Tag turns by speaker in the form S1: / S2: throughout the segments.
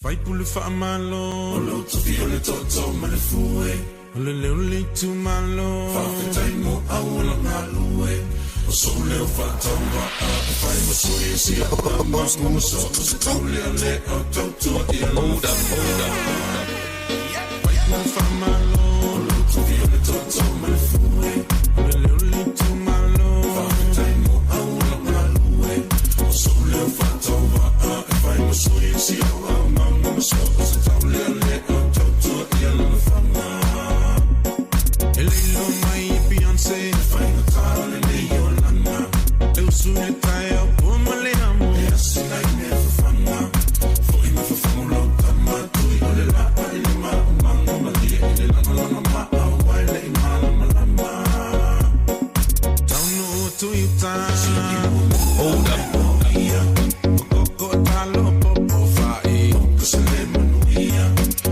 S1: Faipule faamalo. O lou tofi o le tootoo ma le fue. O le leo le itumalo. Faafetai mo auala galue. O sou leo faatauvaa e fai ma sui o si au tama ma so o se taulealea o tautua i lana faiga. Faipule faamalo. O lou tofi o le tootoo ma le fue. O le leo le itumalo. Faafetai mo auala galue. O sou leo faatauvaa e fai ma sui o si au aumaga ma so o se taulealea o tautua i lana faiga. E le iloa mai e Beyonce. E faigata lenei olaga. E usu i le taeao pua ma le amo. E asi nai mea fafaga. Foi ma fafagu lau tama tui o le laa i le maumaga malie i le lagalaga maau ai le i malamalama. Taunuu atu i uta. Hold up. Koko talo popo fai. Ka se le manuia.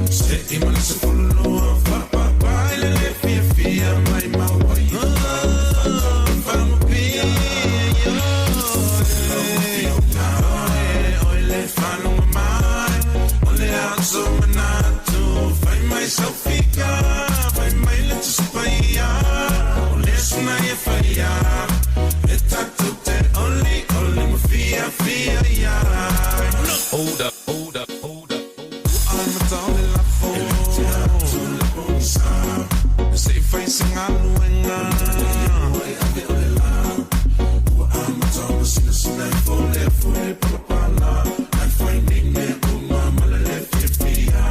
S1: Se i ma le 12 faapapa i le le fiafia mai maua i Fagupia. Oi le faalogo mai o le aso manatu fai mai sau fika fai mai le Tusi Paia o le aso na e faia e tatou te olioli ma fiafia ai. Hold up, hold up, hold up. Amata o le lafo e te atu le pogisa se i fai se galuega e ave o le la ua amata ona sinasina ifo le afu i le palapala ai fai nei mea uma ma le le fiafia.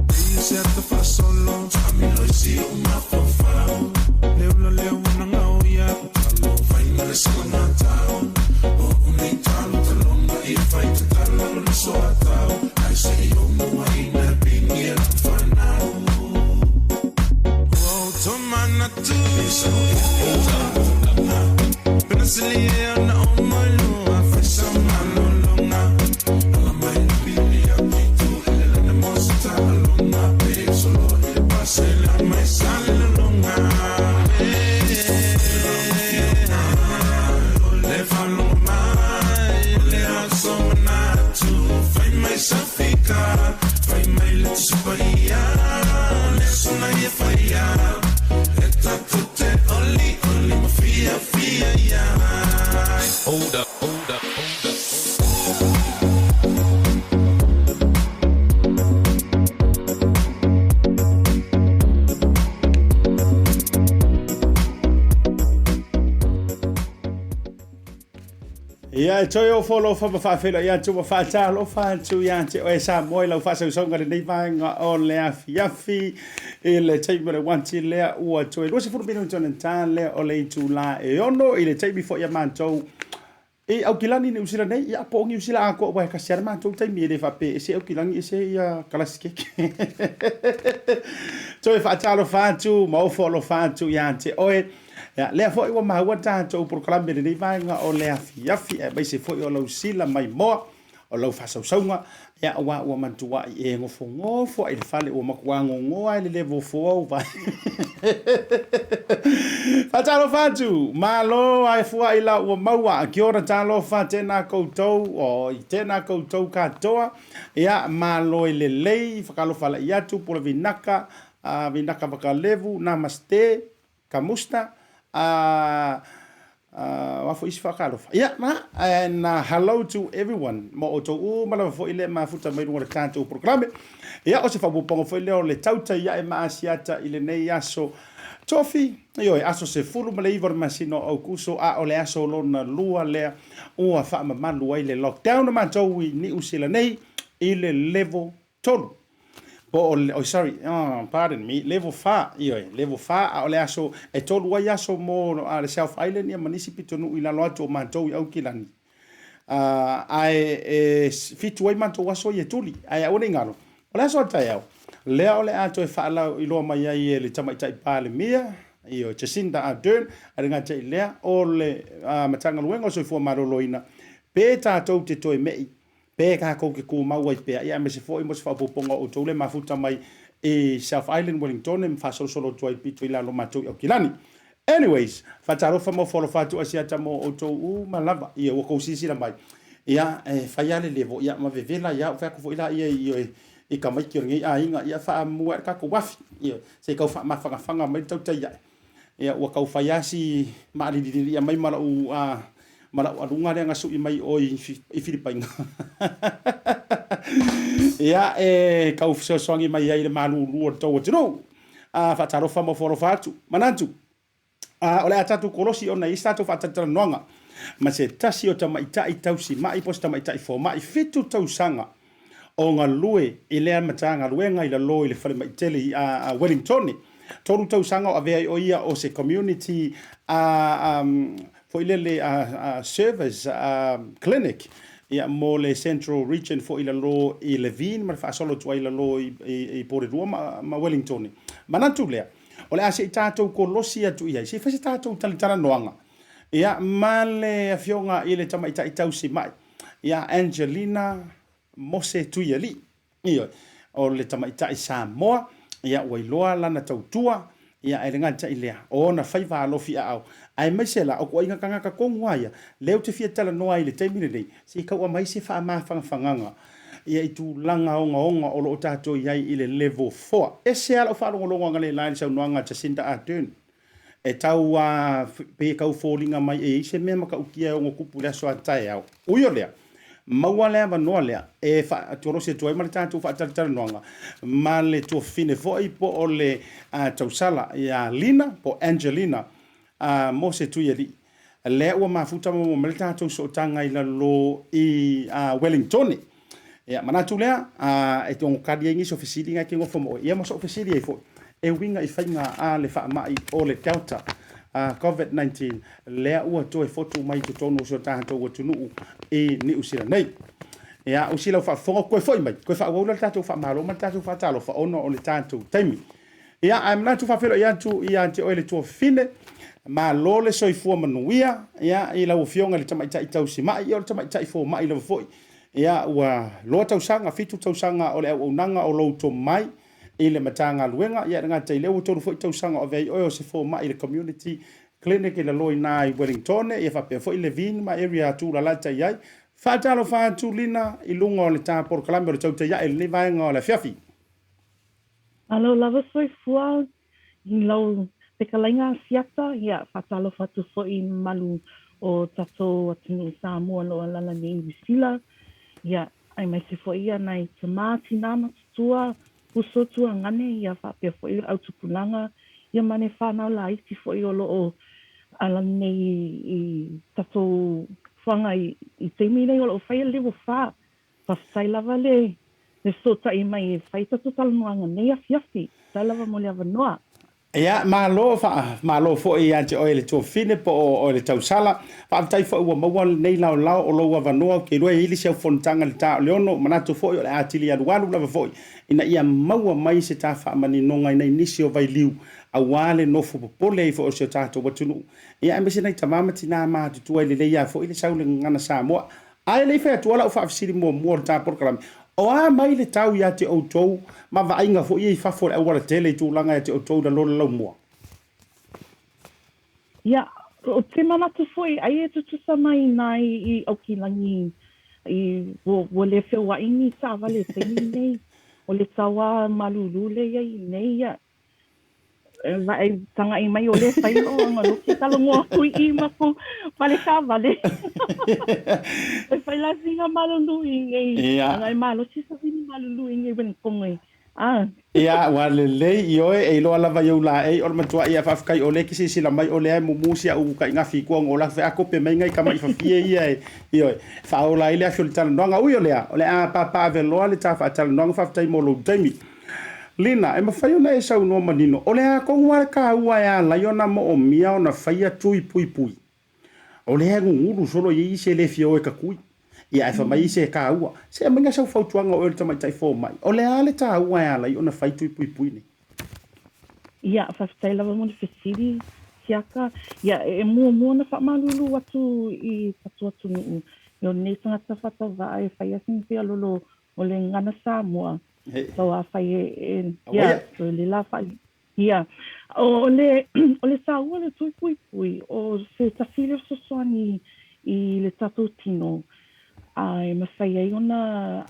S1: Pei se ata faasolo taamilo i si ou mafaufau le ula lea ua nagao ia talo fai ma le salagatau o nei talo taloga i fai tatala lo le soatau ai se i ou muaina pingia lau fanau ua outou manatu Penasilia na o mai lua fai sau malologa ala mai le pili au itu ele lana mo se taaloga pe solo i le pasela mai sa le lologa le faalogo mai o le aso manatu fai mai sau fika fai mai le Tusi Paia le aso na ia faia e tatou te olioli ma fiafia ai. Hold up, hold up, hold up.
S2: Ia e toe ofo alofa ma faafeiloai atu ma faatalofa atu ia te oe Samoa i lau faasausauga i lenei vaega o le afiafi i le taimi o le uati lea ua toe 20 minute ona ta lea o le itula e 6 i le taimi foi a matou I Aukilani i Niu Sila nei, ia po o Niu Sila atoa aua e tasi lava le matou taimi e le faapea ese Aukilani ese ia Kalasikeke. Toe faatalofa atu ma ofo alofa atu ia te oe. Ia, lea foi ua maua tatou polokalame i lenei vaega o le afiafi aemaise foi o lau sila maimoa o lau faasausauga, ia aua ua matuai e nofonofo ai i le fale, ua matua gogoa ai le le fofoa ou vae. Faatalofa atu, malo ae fuai la ua maua, kia ora talofa, tēnā koutou, oi, tēnā koutou katoa, ia, malo e lelei, whakalofa lai atu, pula vinaka, vinaka whakalevu, namaste, Kamusta, a a foi isi faakalofa. Ia, ma, and hello to everyone. Ma outou uma lava foi le mafuta mai luga o le tatou polokalame. Ia, o se faaopoopoga foi lea o le tautai ae ma Asiata i lenei aso tofi, ioe, aso 19 o le masina o Aukuso, a o le aso lona lua lea ua faamamalu ai le lockdown a matou i Niu Sila nei i le level 3. Po o le, oh sorry, oh, pardon me, level 4, ioe, level 4, a o le aso, e tolu ai aso mo le South Island ia ma nisi pitonuu i lalo atu o matou i Aukilani. Ae e fitu ai matou aso ia e tuli, ae aua ne i galo, o le aso a taeao, lea o le a toe faalauiloa mai ai e le Tamaitai Palemia, ioe, Jacinda Ardern, ae le gata i lea, o le Matagaluega o Soifua Maloloina, pe tatou te toe mei Pe tatou te tumau ai pea, ia aemaise foi mo se faaopoopoga o outou le mafuta mai i South Island, Wellingtone ma faasolosolo atu ai pito i lalo matou i Aukilani. Anyways, faatalofa ma ofo alofa atu Asiata mo outou uma lava, ia ua tou silasila mai. Ia, e fai lava le levo, ia, ma vevela ai lava, ou fai atu foi laia i, i tamaiti o lenei aiga, ia faamua ai le tatou afi, ioe, se i tau faamafanafana mai le tautai ae. Ia, ua tau fai lava si maalilililia mai ma lau, ma lau aluga lea na sui mai o i, i Filipaina. Ia, e tau fesoasoani mai ai i le malulu o le tou atunuu. Faatalofa ma ofo alofa atu. Manatu, o le a tatou kolosi ona e i ai se tatou faatalatalanoaga ma se tasi o tamaitai tausimai po o se tamaitai fomai 7 tausaga o galue i lea Matagaluega i lalo i le falemai tele i Wellingtone. 3 tausaga o avea ai o ia o se community foi lele service clinic ia mo le Central Region foi i lalo i Levin ma le faasolo atu ai i lalo i Porirua ma Wellingtone. Manatu lea, o le a se i tatou kolosi atu i ai, se i fai se tatou talatalanoaga ia ma le afioga i le tamaitai tausimai ia Angelina Mose Tuialii. Ioe, o le tamaitai Samoa, ia ua iloa lana tautua, ia ae le gata i lea, o ona faiva alofi aao, aemaise la, o ituaiga tagata tonu lava ia, lea ou te fia talanoa ai i le taimi lenei, se i tau aumai se faamafanafanaga ia i tulaga ogaoga o lo o tatou i ai i le level 4. E ese lava lau faalogologo analeila i le saunoaga a Jacinda Ardern, E tau a, pei e tau foliga mai e i ai se mea matautia e ono tupu i le aso a taeao. Ui o lea, maua le avanoa lea e faatolosi atu ai ma le tatou faatalatalanoaga ma le tuafafine foi po o le tausala ia Lina po o Angelina Mose Tuialii, lea ua mafuta ma maua mai le tatou sootaga i lalo i Wellingtone. Ia, manatu lea, e ono tali ai nisi o fesili na e te nofo ma oe. Ia ma so'u fesili ai foi, e uiga i faiga a le faamai o le Delta COVID-19 lea ua toe fotu mai i totonu o si o tatou atunuu i Niu Sila nei. Ia, usi lau faafofoga, toe foi mai, toe faaauau lea le tatou faamalo ma le tatou faatalofa ona o le tatou taimi. Ia, ae manatu faafeiloai atu ia te oe le tuafafine, malo le soifua manuia, ia, i lau Afioga i le Tamaitai Tausimai, ia o le Tamaitai Fomai lava foi. Ia, ua loa tausaga, 7 tausaga o le auaunaga o lou tomai i le Matagaluega, ia e le gata i lea ua 3 foi tausaga o avea ai oe o se fomai i le Community Clinic i lalo i ina i Wellingtone, ia faapea foi Levin ma area tulalata i ai. Faatalofa atu Lina i luga o le ta polokalame o le Tautai Ae i lenei vaega o le afiafi.
S3: Malo lava soifua i lau fetalaiga Asiata, ia faatalofa atu foi i mamalu o tatou atunuu Samoa o lo o alaala nei i Niu Sila, ia aemaise foi ia nai tama, tina ma tutua, uso, tuagane, ia faapea foi le au tupulaga, ia ma le fanau laiti foi o lo o alaala nei i tatou fuaga i taimi nei o lo o faia le level 4. Faafetai lava le fesootai mai e fai tatou talanoaga nei afiafi. Faafetai lava mo le avanoa.
S2: Ia, malo, faamalo foi ia te oe le tuafafine po o oe le tausala. Faafetai foi ua maua lenei laolao o lou avanoa. Ou te iloa e i ai le isi au fonotaga i le ta o le 6. Manatu foi o le a atili alualu lava foi ina ia maua mai se ta faamaninoga i nai nisi o vailiu aua le nofo popole ai foi o si o tatou atunuu. Ia aemaise nai tama ma tina matutua e lelei lava foi le sau i le gagana Samoa. Ae le i fai atua lau faafesili muamua o le ta polokalame, o a mai le tau ia te outou ma vaaiga foi ia i fafo o le aualatele i tulaga ia te outou i lalo o le laumua?
S3: Ia, ou te manatu foi ai e tutusa mai inā i Aukilani i ua le feoai ni taavale i le taimi lenei. O le tau lava malulu lea i ai nei, ia, Vaai tagai mai o lea e fai lou agaloki talanoa atu i i ma kou fale taavale. E fai la sina malulu i nei, agai malosi sa sina malulu i nei Wellington
S2: a. Ia, ua lelei, ioe, e iloa lava i ou laei o le matuai ia faafetai o lea e te silasila mai o lea e mumu si au tainafi i tua ona o la fe a kope mai nai tama'i fafie ia e, ioe, faaola ai le afi o le talanoaga. Ui o lea, o le a papaave loa le ta faatalanoaga, faafetai mo lou taimi. Lina, e mafai ona e saunoa manino, o le a tonu lava le taua e ala ai ona moomia ona faia tui puipui? O lea e gugulu solo i ai isi e le fia o e tatui, ia ae fai mai isi e taua. Se aumaiga sau fautuaga o oe o le tamaitai fomai, o le a le taua e ala ai ona fai tui puipui nei?
S3: Ia, faafetai lava mo le fesili, Siaka. Ia, e muamua ona faamalulu atu i tatou atunuu, i o nei tagata faatauvaa e fai a sina fealolo o le gagana Samoa. So afai e, e ia, o le la fai, ia, o le, o le taua o le tui puipui, o se tasi lea o fesoasoani i le tatou tino. A e mafai ai ona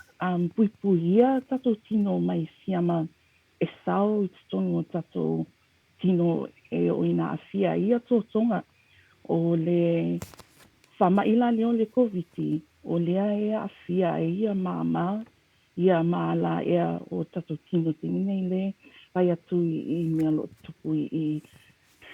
S3: puipuia tatou tino mai siama e sao i totonu o tatou tino e oo ina aafia ai ia totoga. O le faama'i la lea o le Koviti, o lea e aafia ai ia māmā, ia māla ea o tatou tino i taimi nei le vaai atu i mea o lo o tutupu i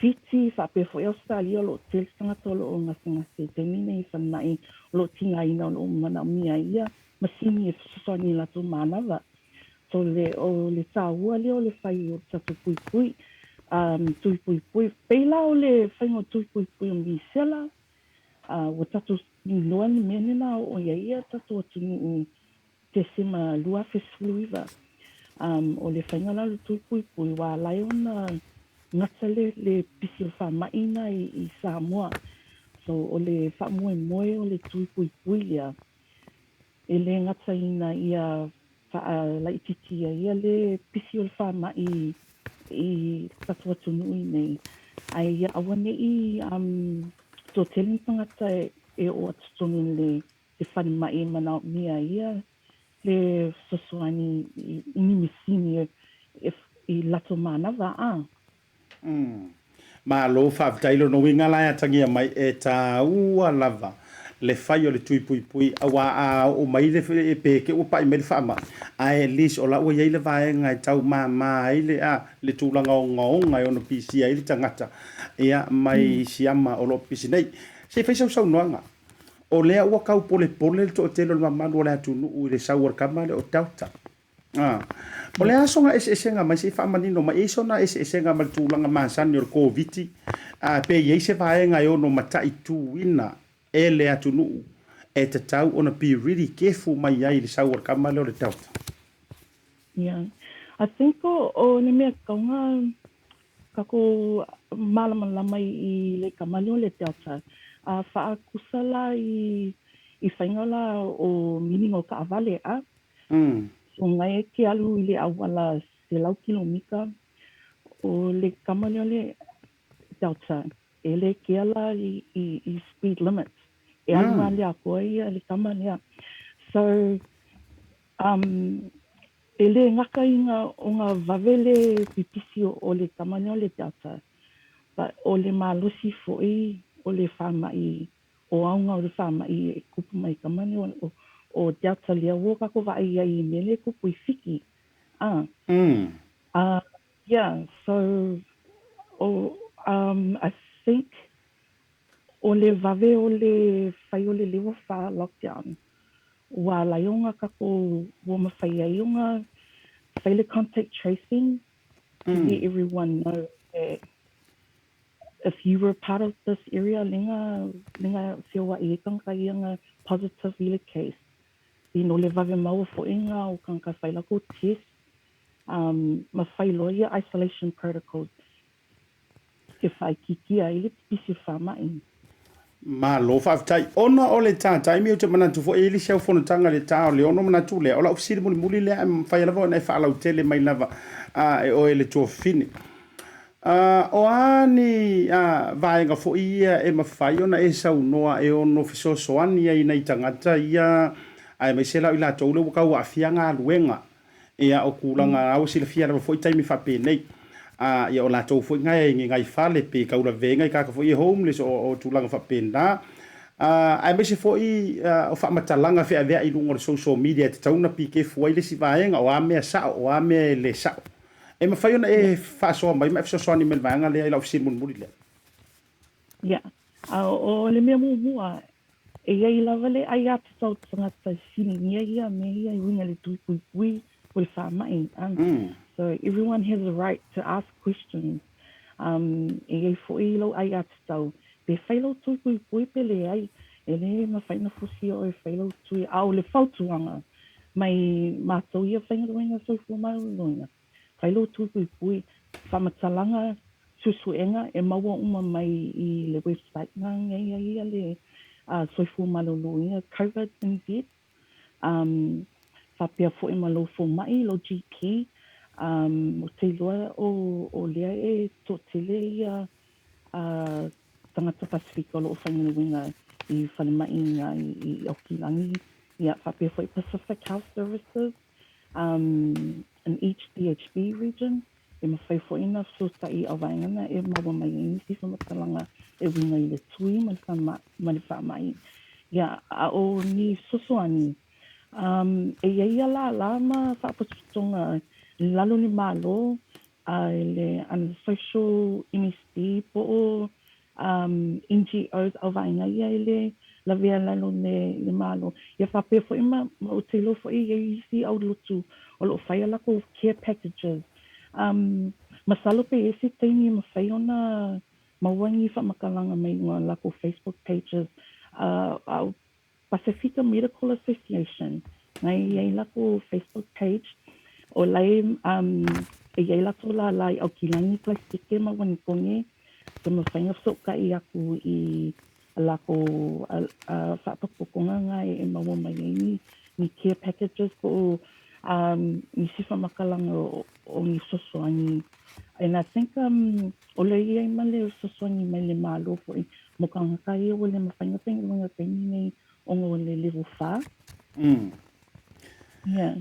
S3: Fiti, faapea foi Ausetalia o lo o tele tagata o lo o gasegase i taimi nei i falemai o lo o tigaina o lo o manaomia ai ia masini e fesoasoani i latou manava. So le o le tāua lea o le fai o tatou puipui, um, tui puipui. Pei la o le faiga o tui puipui o misela, uh, ua tatou iloa le mea lena o i ai ia tatou atunuu Tesema 2019. Um, o le faiga la o le tui puipui, ua ala ai ona gata le, le pisi o le faama'i na i, i Samoa. So, o le faamoemoe o le tui puipui lea, e le gata ina ia faalaititia ia le pisi o le faama'i i tatou atunuu iinei, ae ia aua ne i um, toatele ni tagata e, e oo atu tonu i le le falemai e manaomia ai ia le fesoasoani i, i ni masini e, e, i latou manava a.
S2: Umm. Malo faafetai lona uiga la e atagia mai e taua lava le fai o le tui puipui aua a oo mai le pe te ua pai mai le faamai ae at least o la ua iai le vaega e tau mama ai le a le tulaga ogaoga e ono pisia ai le tagata ia mai siama o lo o pisi nei. Se i fai sau saunoaga o lea ua tau polepole le toatele o le mamalu o le atunuu i le sau o le tama lea o Delta. A, o le a sona eseesega mai, se i faamanino mai, e i ai sona eseesega ma le tulaga masani o le Koviti, a, pe i ai se vaega e ono mataituina e le atunuu e tatau ona be really careful mai ai i le sau o le tama lea o le Delta?
S3: Yeah. I think o, o le mea taonga kakou malamalama i le tama lea o le Delta, a faakusa la i, i faiga la o miniga o taavale, a. So ngai e ke alu i le auala 100 kilomita, o le tama lea o le Delta, e le kea la i, i, i speed limits. E alu mm. le atoa ia le tama lea. So, um, e le gata ina ona vave le pipisi o, o le tama lea o le Delta, but o le malosi foi o le faama'i o aoga o le faama'i e kupu mai tama nei o, o Delta lea ua tatou vaai ai i mea lea e kupu i Fiti. Ah. Yeah, so o, I think o le vave o le fai o le level 4 lockdown, ua ala ai ona tatou, ua mafai ai ona fai le contact tracing to let everyone know that if you were part of this area lenga lenga feoaʻi ai tagata ia nga positive i le case you know le vave maua foʻi nga o tagata fai lakou test um ma fai loa ia isolation protocols e faaitiitia ai le pipisi o le faamaʻi.
S2: Malo faafetai. Ona o le ta taimi ou te manatu foi e i ai le isi au fonotaga i le ta o le ono manatu lea. O lau fesili mulimuli lea e mafai lava ona e faalautele mai lava e oe le tuafafine. O a ni vaega foi ia e mafai ona e saunoa e ono fesoasoani ai i nai tagata ia aemaise la o i latou lea ua tau aafia galuega Ia, o tulaga ua silafia lava foi taimi faapenei. A, ia o latou foi na e i fale pe taulavea i tagata foi ia homeless o, o tulaga faapena. A, aemaise foi o faamatalaga feaveai i luga o le social media e tatau ona pikefu ai le isi vaega, o a mea sao, o a mea e le sao. E mafai ona e faasoa mai ma e fesoasoani mai i le vaega lea i lau fesili mulimuli lea.
S3: Ia, a o le mea muamua, E i ai lava le aiatatau tagata e siligia ia mea ia e uiga i le tui puipui o le faamaʻi. So everyone has a right to ask questions. E i ai foi lou aiatatau pe fai lou tui puipui pe leai. E le mafai ona fusia oe e fai lou tui. A o le fautuaga mai matou ia faigaluega soifua maloloina, Fai lou tui puipui, faamatalaga suesuega e maua uma mai i le website na nei ai ia le Soifua Maloloina Covid NZ, faapea foi ma lou fomai, lou GP, ou te iloa o lea e toatele ia tagata Pasefika o lo o faigaluega i falemai i Aukilani. Ia, faapea foi Pacific Health Services um, in each DHB region, e mafai foi ona fesootai i auvaega na e maua mai ai nisi faamatalaga e uiga i le tui ma le ma le faamai. Ia, a o ni fesoasoani, um, e i ai ia lālā ma faapotopotoga i lalo o le Malo, a i le under social MSD po o um, NGOs auvaega ia e le lavea i lalo le, le Malo. Ia faapea foi ma, ma ou te iloa foi e i ai isi au lotu o lo o fai a lakou care packages. Um, masalo pe i ai se taimi e mafai ona maua ni faamatalaga mai luga o lakou Facebook pages, uh, a o Pasifika Medical Association, na e i ai lakou Facebook page, o lae um, e i ai latou lālā i ʻAukilani, Kalaisike ma Wanikone, e mafai ona fesootai aku i a lakou faapotopotoga na e maua mai ai ni, ni care packages po o um, nisi faamatalaga o, o ni fesoasoani. And I think um, o lea i ai ma le fesoasoani mai le Malo foi mo kānaka ia ua le mafai ona faigaluega taimi nei ona o le level 4. Yeah.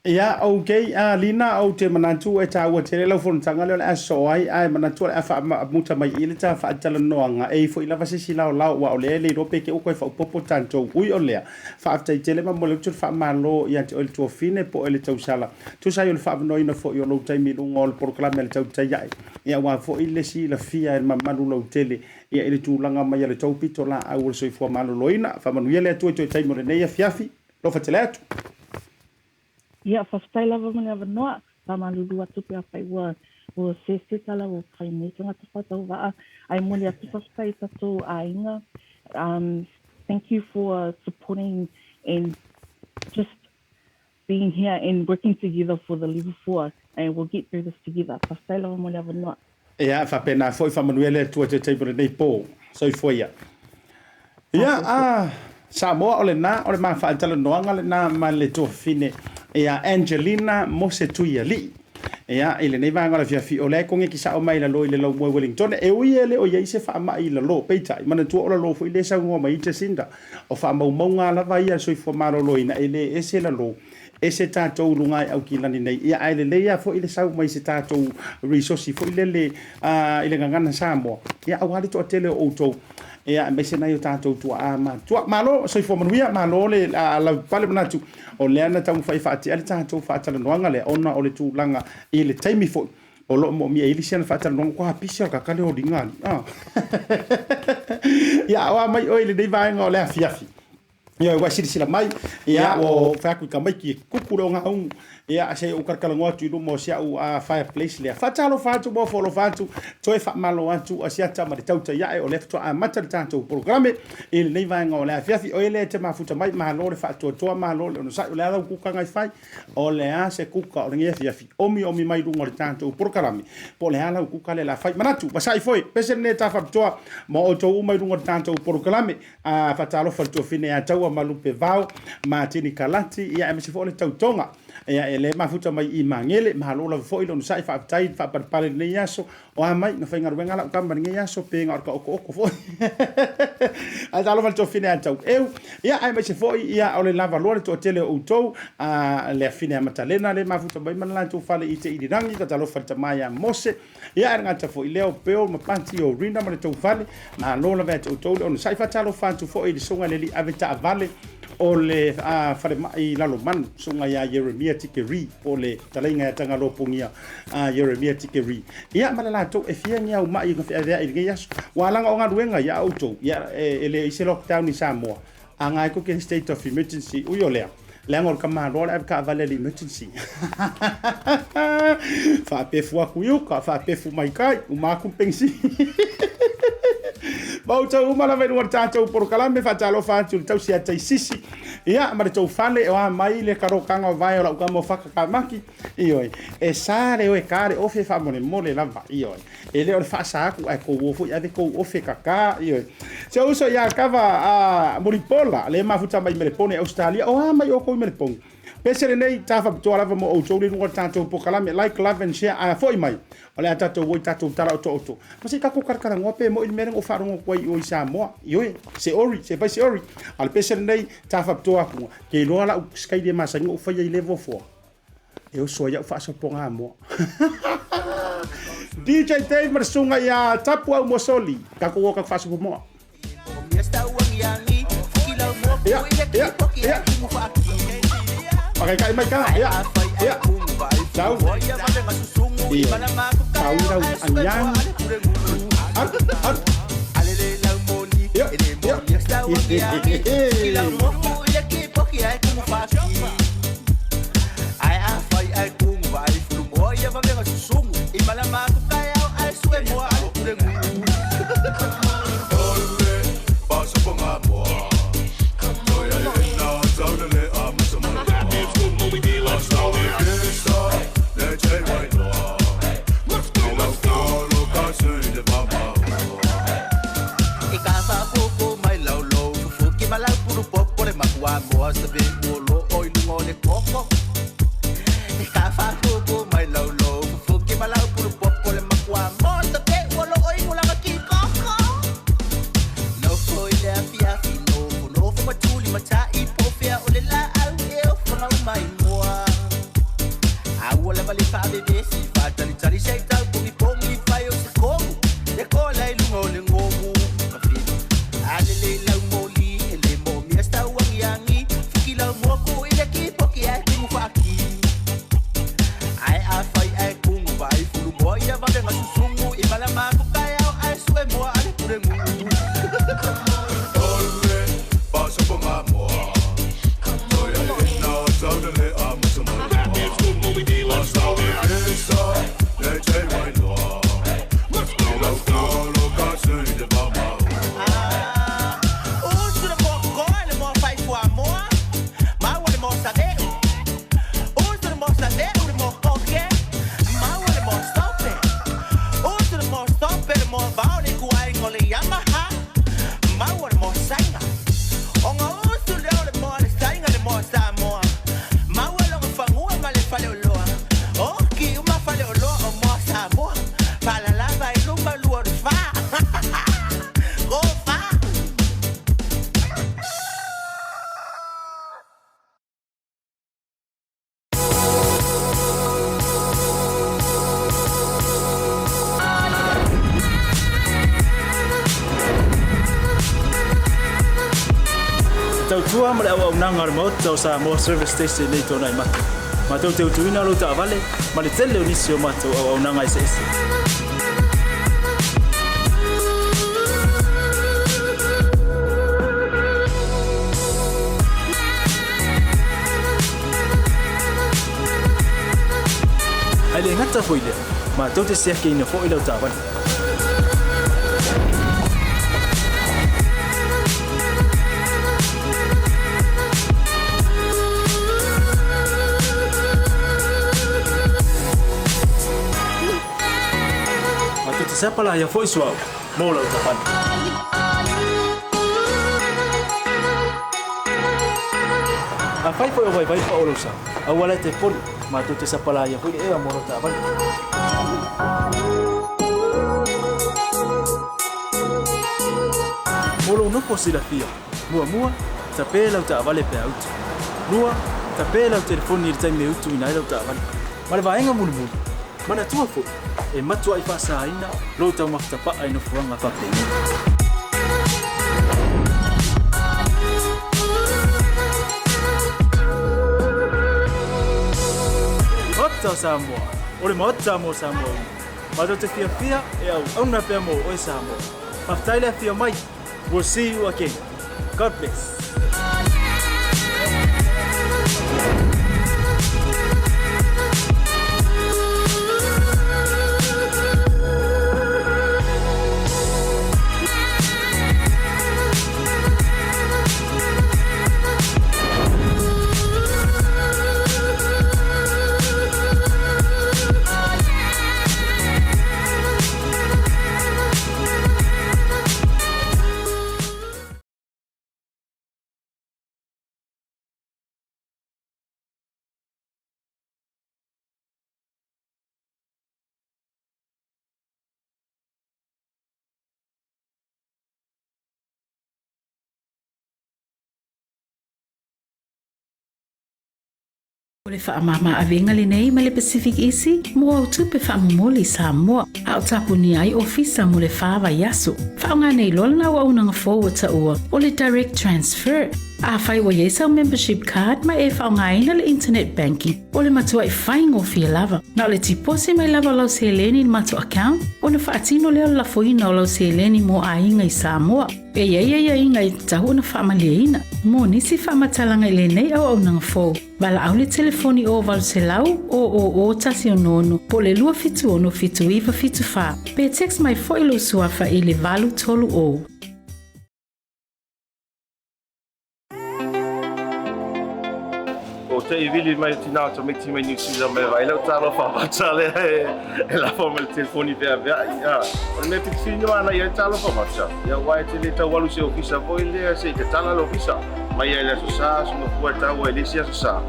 S2: Ia, ok, a Lina, ou te manatu e tāua tele lau fonotaga lea o le a sosoo ai, ae manatu o le a faamuta mai i le ta faatalanoaga, e i foi lava se isi laolao, aua o lea e le iloa pe te uka e faaopoopo tatou. Ui o lea, faafetai tele ma momoli atu le faamalo ia te oe le tuafine po o le tausala, tusa ai o le faavanoaina foi o lou taimi i luga o le polokalame a le Tautai Ae, ia aua foi le silafia e le mamalu lautele ia i le tulaga mai a le tou pitolaau o le soifua maloloina. Faamanuia le Atua i toe taimi o lenei afiafi. Alofa tele atu.
S3: Ia, faafetai lava mo le avanoa. Faamalulu atu pe afai ua ua sese tala ua fai nei tagata faatauvaa. Ae momoli atu faafetai i tatou aiga. Um, thank you for supporting and just being here and working together for the level 4 and we'll get through this together. Faafetai lava mo le avanoa.
S2: Ia, faapena foi, faamanuia le Atua i te taimi o lenei pō. Soifua ia. Ia, a Samoa, o lena, o le ma faatalanoaga lena ma le tuafafine ia Angelina Mose Tuialii. Ia, i lenei vaega o le afiafi, o lea e kogeki sao mai i lalo i le laumoe Wellingtone. E ui e le o i ai se faamai i lalo, peitai, manatua o lalo foi lea e saunoa mai ai Jacinda. O faamaumauga lava ia a le soifua maloloina, e le ese lalo, ese tatou luga i Aukilani nei. Ia, ae lelei lava foi le sau mai se tatou resource foi lele i le gagana Samoa, ia, aua le toatele o outou, ia, aemaise nai o tatou tuaa matutua. Malo, soifua manuia, malo le laupale manatu, o lea na taumafai e faatea le tatou faatalanoaga lea, ona o le tulaga i le taimi foi o lo o moomia ai le isi ana faatalanoaga, kua pisi o le kaka le oliga ali. Ia, o a mai oe i lenei vaega o le afiafi. Ia, ua silasila mai, ia, ua fai atu i tamaiti e kuku le ogaumu, ia, se i ou talatalanoa atu i luma o si au fireplace lea. Faatalofa atu ma ofo alofa atu, toe faamalo atu a siata ma le tautai ae, o lea faatoa amata le tatou polokalame i lenei vaega o le afiafi. O e lea e te mafuta mai, malo le faatoatoa, malo le onosai, o le a lau kuka na e fai, o le a se kuka o lenei afiafi, omiomi mai luga o le tatou polokalame, po o le a lau kuka lea o le a fai. Manatu, vasai foi, pese lenei ta faapitoa ma outou uma i luga o le tatou polokalame. A faatalofa i le tuafine ia Taua ma Lupe Vao, Matini Kalati, ia aemaise foi o le tautoga. Ia e le mafuta mai i Magele, malo lava foi le onosai, faafetai le faapalepale i lenei aso. O a mai, na faigaluega lau tama i lenei aso, pe na o le taotooko foi. Ae talofa i le tuafine ia Taueu, ia aemaise foi ia o le lavaloa le toatele o outou, a le afine ia Matalena le mafuta mai ma le latou fale i Te Irirangi, talofa i le tama ia Mose, Ia ae le gata foi lea o Bill ma Pati o Rina ma le tou fale, malo lava ia te outou le onosai. Faatalofa atu foi i le susuga i le alii ave taavale o le falemai i Lalomanu, susuga ia Ieremia Tikeri, po o le fetalaiga ia Tagaloa Pogia Ieremia Tikeri. Ia ma le latou e fia ni au mai na feaveai i lenei aso. Ua alaga o galuega ia a outou, ia e leai se lockdown i Samoa, a nga e koke state of emergency, ui o lea, leaga o le tamaloa le ave taavale a le emergency. Faapefu atu i uka, faapefu mai tai, uma atu le penisini. Ma outou uma lava i luga o le tatou polokalame, faatalofa atu i le tausi ia Taisisi, ia, ma le tou fale, o a mai le kalokaga o vae o lau tama o Whakakamaki, Ioe, e sa le oe ka le ofe faamolemole lava, ioe. E le o le faasa atu ae kou o foi ave kou ofe kaka, ioe. Si ou uso ia Kava a Mulipola, le mafuta mai Melepone, Australia, o a mai outou i Melepone? Pese lenei, ta faapitoa lava mo outou le luga o le tatou pokalame. Like, love and share. A foi mai, o le a tatou o i tatou tala otooto. Ma se i tatou talatalanoa pe moi le mea lea na ou faalogo atu ai i o i Samoa. Ioe, se ori, se fai se ori. A o le pese lenei, ta faapitoa atu, ke iloa lau sikaili e masani ona ou faia i lea fuafua. E oso ai au faasopoga moa. DJ Dave ma le susuga ia Tapuau Mosoli. Tatou o tatou faasopo moa. Ia, ia, ia. Pakaikai mai ka. Ia, ia. Tau. Ia. Tau rau anyang. Ar, ar. Ia, ia.
S4: Te tautua ma le auaunaga a le Maota o Samoa Service Station nei tona i matou. Matou te utuina lou taavale ma le tele o nisi o matou auaunaga eseese. Ae le gata foi lea, matou te siakiina foi lau taavale. Matou te sapalaia foi suauu mo lau taavale. Afai foi o vaivai pao lou sa, aua la e te poli, matou te sapalaia foi le ea mo lau taavale. Mo lou nofo silafia, muamua, tape lau taavale pe a utu. Lua, tape lau telefoni i le taimi e utuina ai lau taavale. Ma le vaega mulimuli, manatua foi, e matuai faasaina lou taumafa tapaa i nofoaga faapenei. Maota o Samoa, o le Maota mo Samoa uma. Matou te fiafia e auauna pea mo oe Samoa. Faafetai le afio mai. We'll see you again. God bless.
S5: O le faamama-avega lenei mai le Pacific Easy mo au tupe faamomoli i Samoa, a o tapunia ai ofisa mo le fa vaiaso. Faaaoga nei loa lena auaunaga fou ua taua o le Direct Transfer. Afai ua i ai sau membership card ma e faaaogaina le internet banking, o le matuai faigofie lava. Na o le tiposi mai lava o lau seleni i le matou account ona faatino lea o le lafoina o lau seleni mo aiga i Samoa. E i ai aiaiga e tatau ona faamalieina. Mo nisi faamatalaga i lenei auaunaga fou, valaau le telefoni o 800 000 166 po o le 276 7974 pe text mai foi lou suafa i le 830.
S6: Ko te i vili mai o tina o tamaiti mai New Zealand mai vai lau talofa vata lea e lafo mai le telefoni veaveai. O le mea pitofilina ana ia talofa vata. Ia ua e te le tau alu se ofisa foi lea se i tatala le ofisa. Mai ai le aso sa, aso mafua e tau ai le isi aso sa.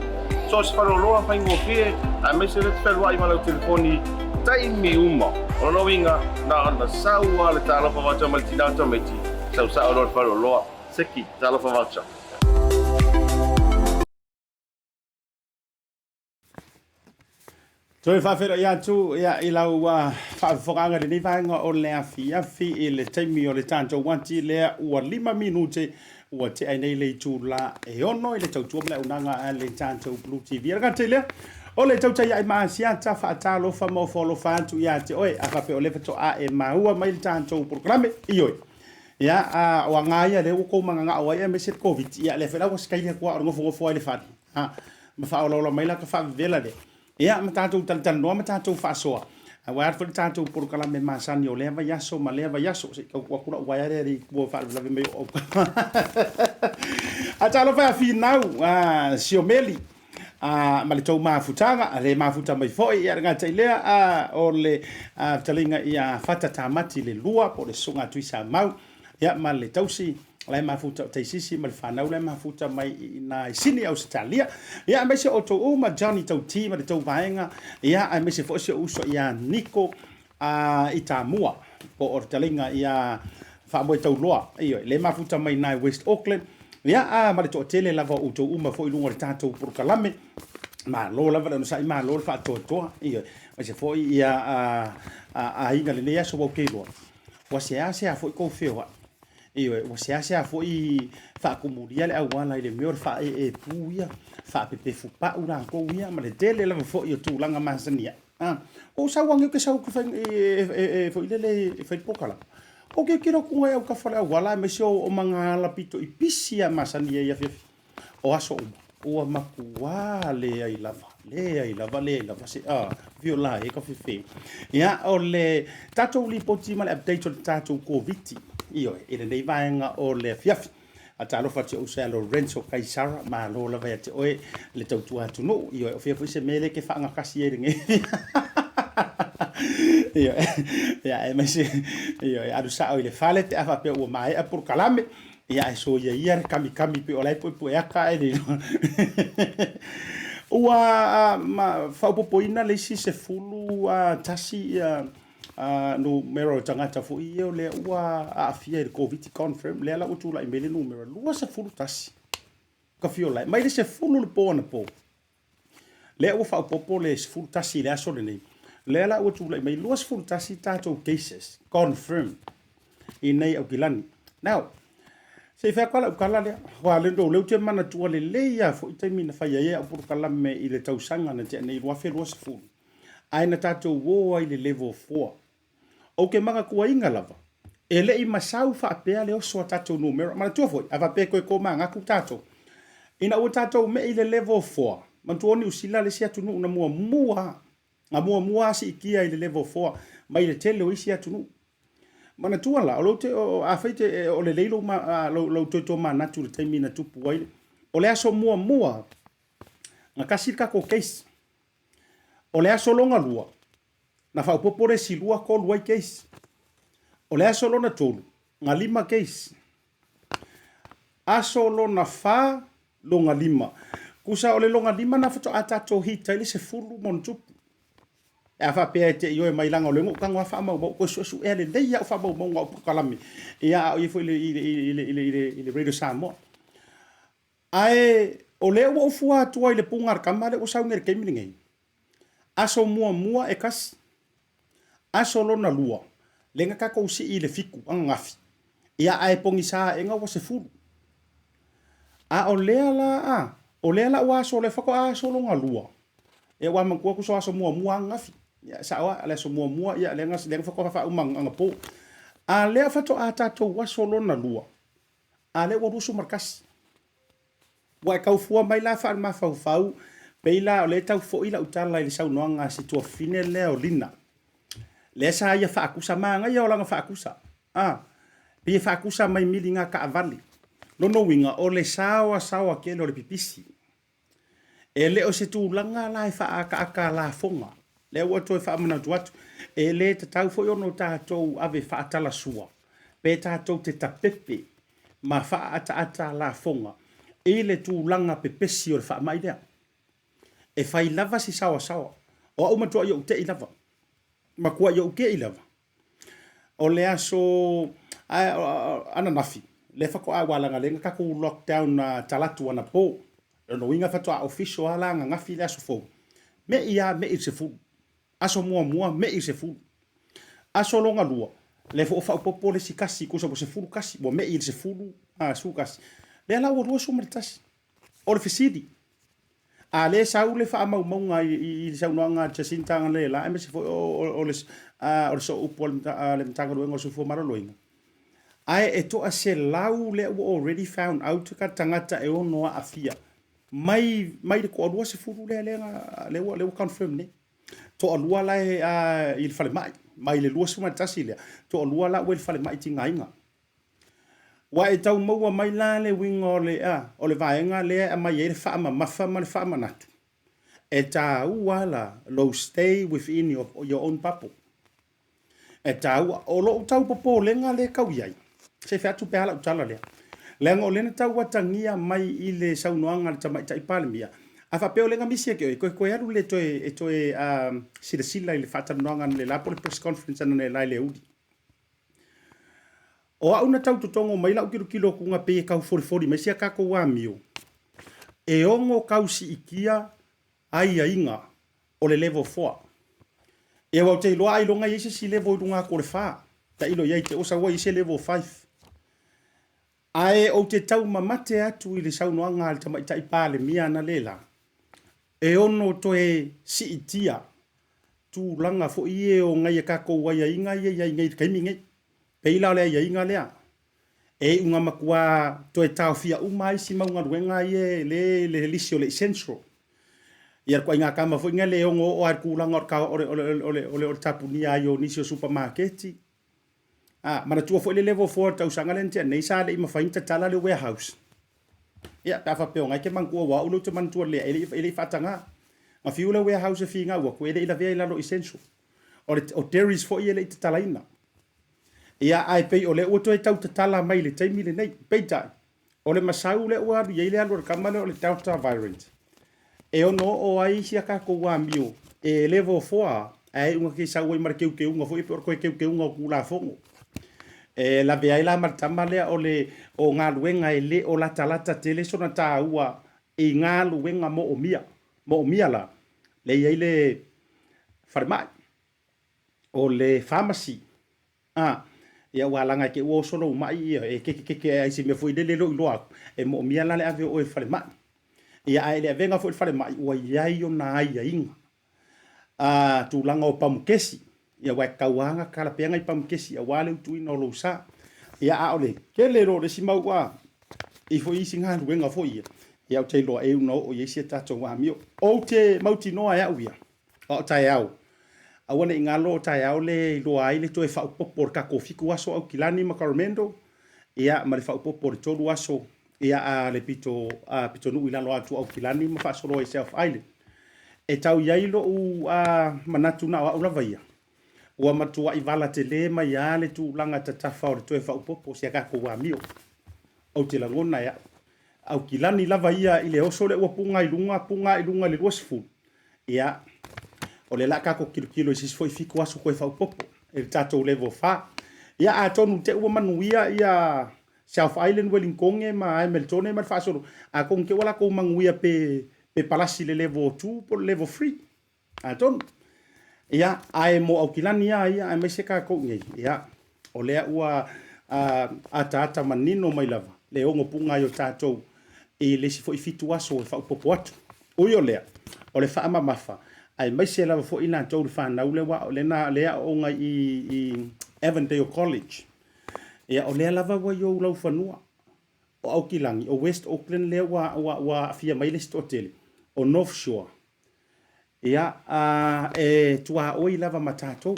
S6: So se faleoloa faigofie, aemaise le te fealuai ma lau telefoni taimi uma. O lona uiga, na ona sau lava le talofa vata mai le tina o tamaiti, sau sao loa le faleoloa. Seki, talofa vata.
S2: Toe faafeiloai atu ia, i lau faafofogaaga i lenei vaega o le afiafi i le taimi o le tatou ati lea ua 5 minute ua tea ai nei le itula e 6 i le tautua ma le auaunaga a le tatou Blue TV. Le gata i lea, o le tautai ae maasiata faatalofa ma ofo alofa atu ia te oe a faapea o lea faatoa e maua mai le tatou polokalame. Ioe. Ia, a o aga ia lea ua tou magagao ai aemaise le Koviti, ia lea foi la ua sikaili atu lava o le nofonofo ai i le fale, ha, ma faaolaola mai la ta faavevela lea. Ia, ma tatou talatalanoa ma tatou faasoa, aua foi le tatou polokalame masani o lea vaiaso ma lea vaiaso, se i tau tuu atu lau uaea lea i tua faalavelave mai o au. A talofa ia Finau, a, Siomeli, a, ma le tou mafutaga, a le mafuta mai foi, ia le gata i lea, a, o le a, fetalaiga ia Fata Tamati le lua, po o le Susuga a Tuisamau, ia, ma le tausi, la e mafuta o Taisisi ma le fanau la e mafuta mai i ina i Sini Ausetalia. Ia, aemaise outou uma, Johnny Tauti ma le tou vaega, ia, aemaise foi si ou uso ia Niko a, i Tamua, po o le fetalaiga ia Faamoetauloa, ioe, le mafuta mai ina i West Auckland, ia, a, ma le toatele lava o outou uma foi i luga o le tatou polokalame. Malo lava le onosai, malo le faatoatoa, ioe, aemaise foi ia a, a, aiga lenei aso ua ou te iloa, ua seasea foi tou feoai. Ioe, ua seasea foi faatumulia le auala i le mea o le faaee pu ia, faapepefu pau latou ia, ma le tele lava foi o tulaga masani ai. A, ou sau ane ou te sau e foi lele e fai le polokalame. Ou tilotilo atu i autafa o le auala aemaise o magaala pito i pisi a masani ai i afiafi o aso uma. Ua matuā leai lava, leai lava, leai lava se a viola e ka fefe. Ia, o le tatou lipoti ma le update o le tatou Koviti, ioe, i lenei vaega o le afiafi. A talofa atu i ou uso ia Lorenzo Kaisara, malo lava ia te oe le tautua atunuu. Ioe, o fea foi se mea lea e te faagatasi ai i lenei. Ioe, ia, aemaise, ioe, alu sao i le fale pe a faapea ua maea polokalame. Ia, ae soia ia le kamikami pei o la e puepueaka ae le iloa. Ua faaopoopoina le isi 11 ia numera o tagata foi ia o lea ua aafia i le Koviti confirm, lea la ua tulai mai le numera 21. Ka fiola mai le 10 le po anapo. Lea ua faaopoopo le 11 i le aso lenei. Lea la ua tulai mai 21 tatou cases confirm i nei Aukilani. Now, se i fai atu lau tala lea. Aua o lea ou te manatua lelei lava foi taimi na fai ai au polokalame i le tausaga na tea nei 2020. Ae na tatou o ai i le level 4. Ou te manatuaina lava, e le i masau faapea le oso a tatou numera. Manatua foi, a faapea e toe tomanatu tatou, ina ua tatou me'i i le level 4, manatua o Niu Sila le isi atunuu na muamua, na muamua siitia i le level 4 mai le tele o isi atunuu. Manatua la, o lou te, o, afai te, o lelei lou, lou, lou toe tomanatu i le taimi na tupu ai, o le aso muamua, na tasi le tatou case. O le aso lona lua, na faaopoopo le isi lua, tolu ai case. O le aso lona tolu, na lima case. Aso lona fa, lona lima. Tusa o le lona lima na faatoa tatou hit ai le 10 ma ona tupu. E a faapea e te ioe mai leaga o lea na ou tago lava faamaumau, toe suesuea lelei au faamaumauga o polokalame, ia a o i ai foi i le Radio Samoa. Ae o lea ua ou fua atu ai i le puga a le tama lea ua sau nei i le taimi lenei, aso muamua e tasi, aso lona lua, lea na tatou sii i le fitu ananafi, ia ae pogisa aena ua 10. A o lea la a, o lea la ua aso, o lea faatoa aso lona lua, ia ua manatua tusa o aso muamua ananafi. Ia e sao lava, o le aso muamua, ia lea na, lea na faatoa faauma anapo. A lea faatoa tatou aso lona lua, a lea ua 21. Ua e tau fua mai la faalemafaufau, pei la o lea e tau foi lau tala i le saunoaga a si tuafafine lea o Lina. Lea sa ia faatusa, manaia o lana faatusa. A, pei e faatusa mai miliga taavale. Lona uiga, o le saoasaoa tele o le pipisi. E le o se tulaga la e faaataata lafoga, lea ua toe faamanatu atu, e le tatau foi ona tatou ave faatalasua pe tatou te tapepe ma faaataata lafoga i le tulaga pepesi o le faamai lea. E fai lava si saoasaoa. O au matuai ou tei lava, matuai ou tei lava O le aso ananafi, lea faatoa aua leaga lea na tatou lockdown talaatu anapo. Lona uiga faatoa official lava la ananafi le aso fou. Me'i lava me'i i le 10. Aso muamua me'i i le 10. Aso lona lua, lea foi ua faaopoopo le isi tasi, tusa ua 11, ua me'i i le 10, 11. Lea la ua 21. O le fesili, a lea e sau le faamaumauga i le saunoaga a Jacinta analeila aemaise foi o le sooupu a le Matagaluega o le Soifua Maloloina, ae e toa 100 lea ua already found out ka tagata e ono aafia mai mai le toalua sefulu lea lea ua confirm nei. Toalua la e i le falemai, mai le 21 lea, toalua la ua i le falemai tigaina. Ua e tau maua mai la le uiga o le, a, o le vaega lea e aumai ai le faamamafa ma le faamanatu? E taua la lou stay within your, your own bubble. E taua. O lou tau popolega lea e tau i ai, se i fai atu pe a lau tala lea. Leaga o lea na tau atagia mai i le saunoaga a le Tamaitai Palemia, a faapea o lea na misi ia te oe, toe toe alu le toe, e toe uh, silasila i le faatalanoaga analeila po o le press conference analeila i le aoauli. O au na tau totogo mai lau tilotilo atuga pei e tau folifoli mai si a tatou amio, e ono tau siitia aiaiga o le level four. Ia aua ou te iloa ailoga e i ai se isi level i luga atu o le fa. Tailo i ai te osa ua i ai se level five. Ae ou te taumamate atu i le saunoaga a le Tamaitai Palemia analeila, e ono toe siitia tulaga foi ia o nai a tatou aiaiga ia e i ai nei i le taimi nei. Pei la o le aiaiga lea, e iu ina matua toe taofia uma isi mau galuega ia e le i le lisi o le essential. Ia le ituaiga tama foi lea e ono oo lava i le tulaga o le, o le, o le, o le, o le tapunia ai o nisi o supamaketi. A, manatua foi le level 4 i le tausaga lea na tea nei, sa le i mafai ona tatala le warehouse. Ia, pe a faapea o na e te manatua, aua o au lea ou te manatua lelei, e le i, e le i faataga. Na fiu le warehouse e finau atu, e le i lavea i lalo essential. O le, o dairies foi e le i tatalaina. Ia, ae pei o lea ua toe tau tatala mai i le taimi lenei. Peitai, O le masau lea ua alu i ai le alu a le tama lea o le Delta variant, e ono oo ai si a tatou amio e level 4 ae iuga ke sau ai ma le teuteuga foi pe o le toe teuteuga o Tulafono. E lavea ai la ma le tama lea o le o galuega e le o latalata tele sona taua i galuega moomia. Moomia la, lea e i ai le falemai, o le pharmacy, A, ia ua alaga e te ua oso lou mai, ia, e kekekeke ai se mea foi lele lou iloa atu, e moomia la le ave o oe i le falemai. Ia, ae i le avega foi i le falemai, ua i ai ona aiaiga. A, tulaga o pamukesi, ia aua e tatau lava ona tatala pea nai pamukesi aua le utuina o lou sa. Ia, a o le tele loa o le isi mau a, i foi isi galuega foi ia, ia ou te iloa e una oo i ai si a tatou amio. Ou te mautinoa e au ia, A o taeao, aua ne i galo o taeao le iloa ai le toe faaopoopo o le tatou 7 aso Aukilani ma Coromandel, ia ma le faaopoopo o le 3 aso ia a le pito a pitonuu i lalo atu o Aukilani ma faasolo ai South Island. E tau i ai lou a manatu na o au lava ia, ua matuai vala tele mai lava le tulaga tatafa o le toe faaopoopo o si a tatou amio. Ou te lagona e au. Aukilani lava ia i le oso lea ua puga i luga, puga i luga i le 20, Ia, o lea o le a tatou tilotilo i se isi foi 7 aso toe faaopoopo i le tatou level 4. Ia, atonu te i ua manuia ia South Island, Wellingtone ma Hamiltone ma le faasolo, atonu te ua latou manuia pe pe palasi i le level 2 po o le level 3. Atonu. Ia, ae mo Aukilani lava ia, aemaise tatou i nei, ia, o lea ua ataata manino mai lava le ogopuga ai o tatou i le isi foi 7 aso e faaopoopo atu. Ui o lea, o le faamamafa, aemaise lava foi i latou le fanau lea ua lea e aooga i Avondale College, ia, o lea lava ua i ou laufanua. O Aukilani, o West Auckland lea ua aafia mai le isi toatele, o North Shore, Ia, e tuaoi lava ma tatou.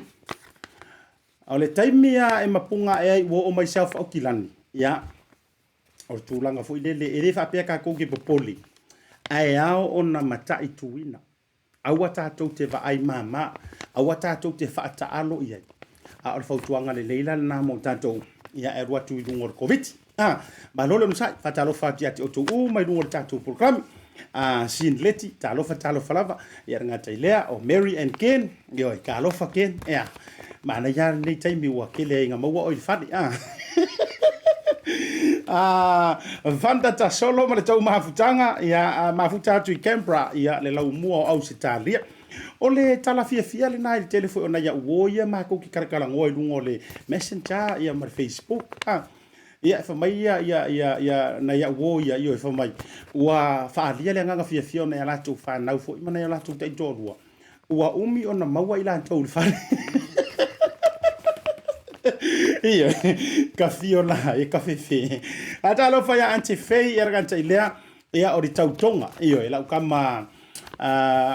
S2: O le taimi lava e mapuga ae ai ua oo mai South Aukilani, ia, o le tulaga foi lele, e le faapea tatou te popole, ae ao ona mataituina. Aua tatou te vaai mama, aua tatou te faataalo i ai. A o le fautuaga lelei la lena mo tatou, ia, e alu atu i luga o le Koviti. Ah, malo le onosai, faatalofa atu ia te outou uma i luga o le tatou polokalame. Ah, Sinleti, talofa talofa lava. Ia le gata i lea, o Mary and Ken, ioe, talofa Ken. Ia, manaia lava lenei taimi ua tele ai ina maua oe i le fale. Ah. Ah, Vanda Tasolo ma le tou mafutaga, ia, mafuta atu i Canberra, ia, le laumua o Ausetalia. O le tala fiafia lena i le tele foi o nai au uo ia matou te talatalanoa i luga o le Messenger ia ma le Facebook. Ah. Ia, fai mai ia, ia, ia, ia, nai au uo ia, ioe, fai mai, ua faaalia le agaga fiafia o nai a latou fanau foi ma nai o latou taitoalua, ua umi ona maua i latou i le fale. Ioe, ka fio la, e ka fefe. A talofa ia Aunty Faye, ia raka i lea, ia o le tautoga, ioe, lau kama,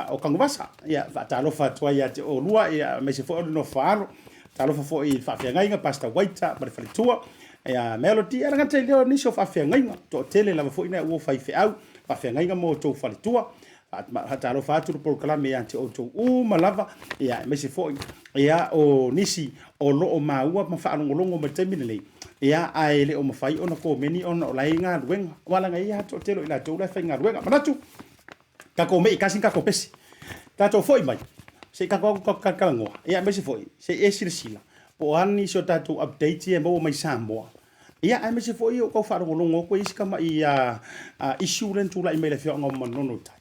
S2: o Kaguvasa, ia, faatalofa atu ai ia te oulua, ia, aemaise foi o le nofo alo. Talofa foi i le faafeagaiga Pastor Waita ma le faletua, ia Melody, ia gata i lea o nisi o faafeagaiga, toatele lava foi nai ua faifeau, faafeagaiga ma outou faletua. Faatalofa atu le polokalame ia te outou uma lava, ia aemaise foi ia o nisi o lo o maua ma faalogologo mai le taimi lenei, ia ae le o mafai ona komeni ona o la e i galuega. Aua leaga e i ai lava toatele o i latou la e faigaluega. Manatu, Tatou mei tasi ni tatou pese. Tatou foi mai, se i tatou atu tatou talatalanoa, ia aemaise foi, se i e silasila, po o a nisi o tatou updates ia e maua mai Samoa. Ia aemaise foi o tau faalogologo atu e isi tamai issue lea na tulai mai i le afioaga o Manono tai.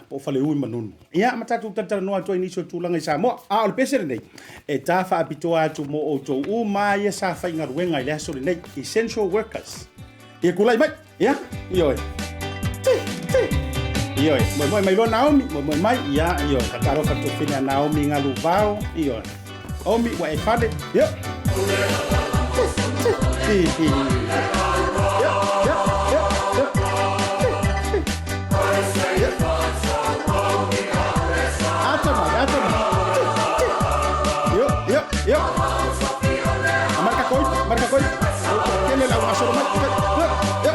S2: Po o Faleu i Manono. Ia ma tatou talatalanoa atu ai i nisi o tulaga i Samoa. A o le pese lenei, e ta faapitoa atu mo outou uma ia sa faigaluega i le aso lenei, essential workers. Ia tulai mai. Ia, ioe. Ti, ti. Ioe, moemoe mai loa Naomi, moemoe mai. Ia, ioe, faatalofa atu fine a Naomi Galuvao. Ioe. Omi, ua e fale. Ia. Ti, ti, ti, ti. Ia, ia, ia, ia. Ti, ti. Ia. Ata mai, ata mai. Ti, ti. Io, io, io. Marka koi, marka koi. Tele lau asolo mai. Ia.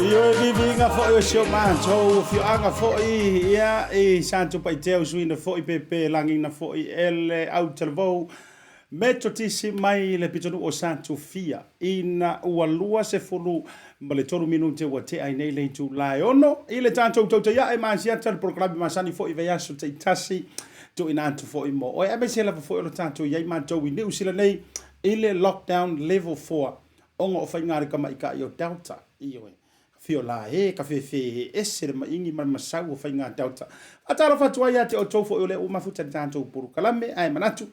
S2: Ioe viviga foi o si o matou afioaga foi ia i Satupaitea usuina foi pepe lagiina foi e le autalavou Metotisi mai le pitonuu o Satufia ina ua 23 minute ua tea ai nei le itula e 6 i le tatou tautaiae ma asiata le polokalame masani foi i vaiaso taitasi tuuina atu foi mo oe aemaise lava foi o le tatou i ai matou i Niu Sila nei i le lockdown level 4 ona o faiga a le tamaitai o Delta. Ioe. Afio la e, ka fefe e ese le maigi ma le masau o faiga Delta. Faatalofa atu ai ia te outou foi o lea ua mafuta i le tatou polokalame, ae manatu,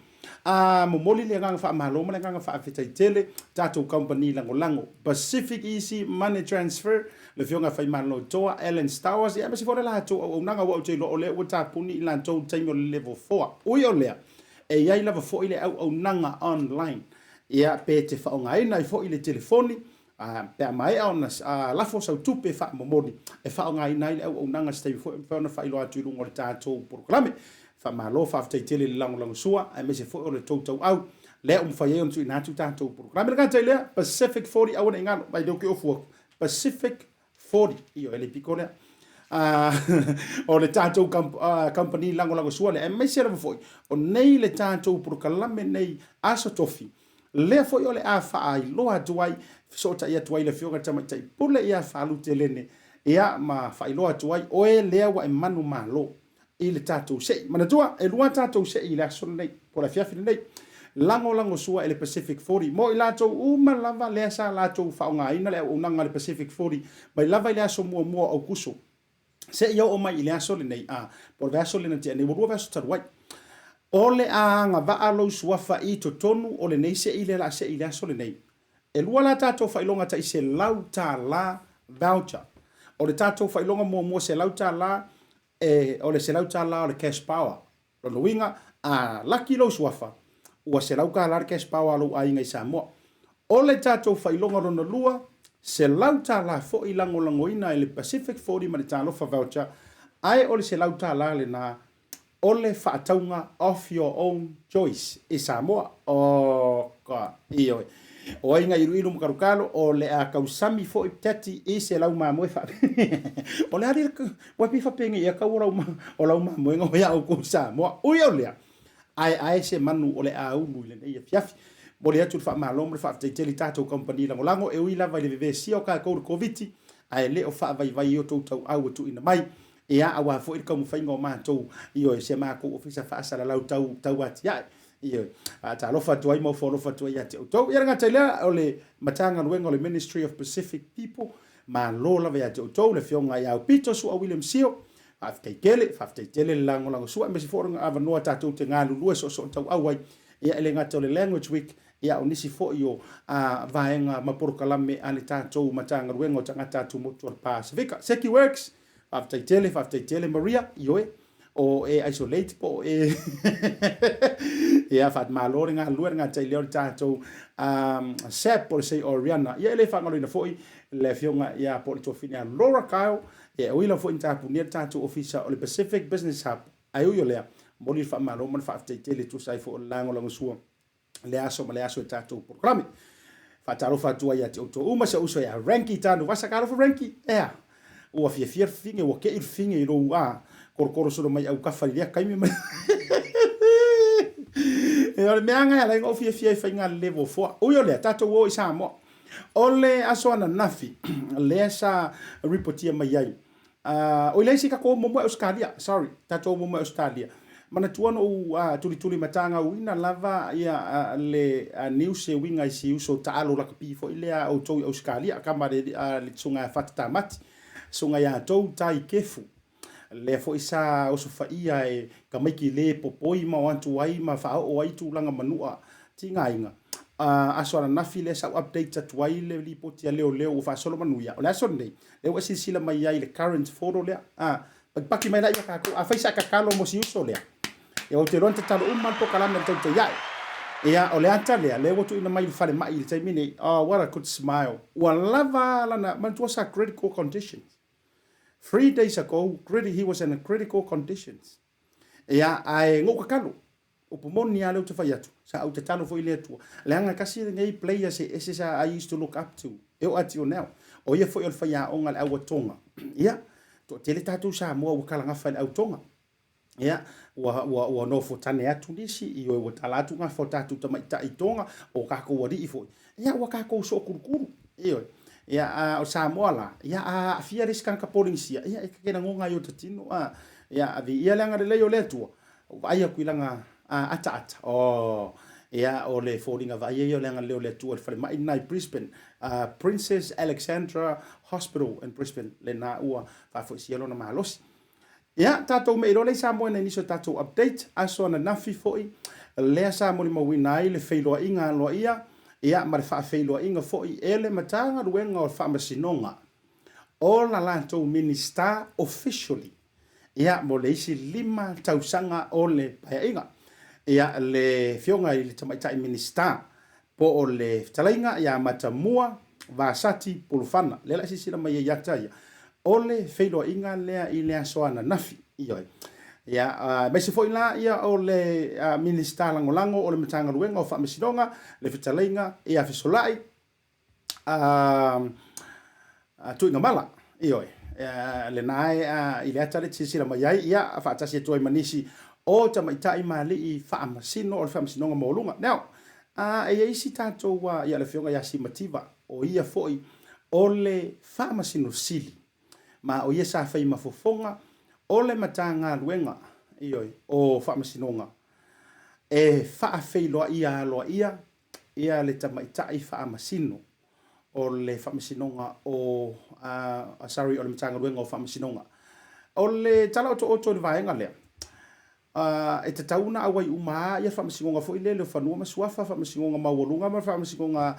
S2: a momoli le agaga faamalo ma le agaga faafetai tele tatou kamupani lagolago Pacific Easy Money Transfer, le Afioga ia Faimalotoa Allan Stowers, ia aemaise foi o le latou auaunaga aua ou te iloa o lea ua tapuni i latou i le taimi o le level 4. Ui o lea, e i ai lava foi le auaunaga online, ia pe te faaaogaina ai foi le telefoni, A, pe a maea ona lafo sau tupe faamomoli e faaaogaina ai le auaunaga se taimi foi e mafai ona faailoa atu i luga o le tatou polokalame. Faamalo, faafetai tele i le lagolagosua aemaise foi o le tou tauau lea ua mafai ai ona tuuina atu tatou polokalame. Le gata i lea, Pacific 40 aua ne i galo, mai lea ou te ofu atu, Pacific 40, ioe, le piko lea. O le tatou kamupani lagolagosua lea, aemaise lava foi o nei le tatou polokalame nei Aso Tofi, lea foi o le a faailoa atu ai, fesootai atu ai le Afioga i le Tamaitai Pule ia Faalutelene, ia ma faailoa atu ai, oe lea ua e manumalo i le tatou sei. Manatua, e lua tatou sei i le aso lenei, po o le afiafi lenei. Lagolagosua e le Pacific 40 mo i latou uma lava lea sa latou faaaogaina le auaunaga a le Pacific 40 mai lava i le aso muamua o Aokuso seia oo mai i le aso lenei, a, po o le vaiaso lea na tea nei, ua lua vaiaso talu ai. O le a agavaa lou suafa i totonu o lenei sei lea o le a sei i le aso lenei. E lua la tatou faailoga tai $100 voucher. O le tatou faailoga muamua $100, e, o le $100 o le cash power. Lona uiga, a laki lou suafa, ua $100 le cash power a lou aiga i Samoa. O le tatou faailoga lona lua, $100 foi lagolagoina e le Pacific 40 ma le Talofa Voucher, ae o le $100 lena o le faatauga of your own choice i Samoa. Oka! Ioe. O aiga iluilu ma kalokalo, o le a tausami foi tati i se lau mamoe fa... O le a le... Ua pei faapena ia kau o lau, o lau mamoega o ia oukou Samoa. Ui o lea, aeae se manu o le a ulu i lenei afiafi. Momoli atu le faamalo ma le faafetai tele i tatou kamupani lagolago e ui lava i le vevesia o tatou i le Koviti, ae le o faavaivai i outou tauau e tuuina mai. Ia, aua foi le taumafaiga o matou, ioe, si a matou ofisa faasalalau tau, tau atiae. Ioe, faatalofa atu ai ma ofo alofa atu ai ia te outou. Ia le gata i lea, o le Matagaluega o le Ministry of Pacific People, Malo lava ia te outou le Afioga ia Aupito Sua William Sio. Faafetai tele, faafetai tele le lagolago sua aemaise foi o le avanoa tatou te galulue soosootauau ai. Ia e le gata o le Language Week, ia o nisi foi o a, vaega ma polokalame a le tatou Matagaluega o Tagata Atumotu o le Pasefika. Seki Works, faafetai tele, faafetai tele Maria, ioe. O e isolate po o e ia faamalo le galulue le gata i lea o le tatou um, SAP po o le Sei Oriana. Ia e le faagaloina foi le afioga ia po o le tuafine a Laura Kyle, ia e ui lava foi ina tapunia le tatou ofisa o le Pacific Business Hub, ae ui o lea, momoli le faamalo ma le faafetai tele e tusa ai foi o le lagolagosua le aso ma le aso i tatou polokalame. Faatalofa atu ai ia te outou uma, si ou uso ia Ranky Tanuvasa. Ka alofa Ranky, ea, ua fiafia le fafine, ua kei le fafine i lou a, korokoro solo mai aukafa i lea taimi ma E o le mea lava e ala ai ona ou fiafia i faiga level 4. Ui o lea, tatou o i Samoa. O le aso ananafi, lea sa ripotia mai ai Uh, oi leai se tatou o muamua i Ausetalia, sorry, tatou o muamua i Ausetalia. Manatua na ou uh, tulituli matagauina lava ia uh, le uh, news e uiga i si uso taalo lakapi foi lea a outou i Ausetalia, kama le, uh, le susuga ia Fata Tamati, susuga ia tou Tai Kefu. Lea foi sa osofaia e tamaiti le popoi ma o atu ai ma faaoo ai tulaga manua tigaina. Aso ananafi lea sa ou update atu ai le lipoti a leoleo ua faasolo manuia. O le aso lenei, lea ua e silasila mai ai i le current photo lea. A, pakipaki mai la ia tatou. Afai sa e tatalo mo si uso lea, ia ou te iloa na tatalo uma le polokalame a le tautai ae. Ia, o le ata lea, lea ua tuuina mai i le falemai i le taimi nei. Oh, what a good smile. Ua lava lana, manatua sa critical conditions. 3 days ago, he was in a critical conditions. Ia, ae na ou tatalo. Upu moni lava lea ou te fai atu, sa ou tatalo foi i le Atua. Leaga tasi lenei players e ese sa I used to look up to. E oo atu i ona ao. O ia foi o le faiaoga a le au a Tonga. Ia, toatele tatou Samoa ua kalagafa i le au Tonga. Ia, ua, ua, ua nofo tane atu nisi, ioe ua tala atu gafa o tatou tamaitai i Tonga, o kakou alii foi. Ia, ua kakou sookulukulu. Ioe. Ia, a o Samoa la, ia, a aafia le isi tagata Polenisia, ia, e te lagoga ai o ta tino, a, ia, a viia le agalelei o le Atua, ua vaai atu i lana ataata, oh, ia, o le foliga vaaia ia o le agalelei o le Atua i le falemai lena i Brisbane, Princess Alexandra Hospital in Brisbane, lena ua faafoisia lona malosi. Ia, tatou me'i loa lea i Samoa ina nisi o tatou update, aso ananafi foi, lea sa molimauina ai le feiloaiga aloaia, ia, ma le faafeiloaiga foi e le Matagaluega o Faamasinoga o la latou Minisita officially, ia, mo le isi 5 tausaga o le Paeaiga. Ia, le Afioga i le Tamaitai Minisita Po o le fetalaiga ia Matamua Vasati Pulufana, lea la e silasila mai ai ia te ia, o le feiloaiga lea i le aso ananafi. Ioe. Ia, aemaise foi la ia o le Minisita Lagolago o le Matagaluega o Faamasinoga, le fetalaiga ia Fesolai, Tuigamala, ioe, lena e i le ata lea e te silasila mai ai, ia, faatasi atu ai ma nisi o tamaitai ma alii faamasino o le Faamasinoga Maualuga. Now, e i ai isi tatou, ia le Afioga ia Simativa, o ia foi o le Faamasino Sili, ma o ia sa fai ma fofoga o le Matagaluega, ioe, o Faamasinoga, e faafeiloaia aloaia ia le tamaitai faamasino o le Faamasinoga o, sorry, o le Matagaluega o Faamasinoga. O le tala otooto i le vaega lea, e tatau ona auai uma lava ia Faamasinoga foi lele o Fanua ma Suafa, Faamasinoga Maualuga ma le Faamasinoga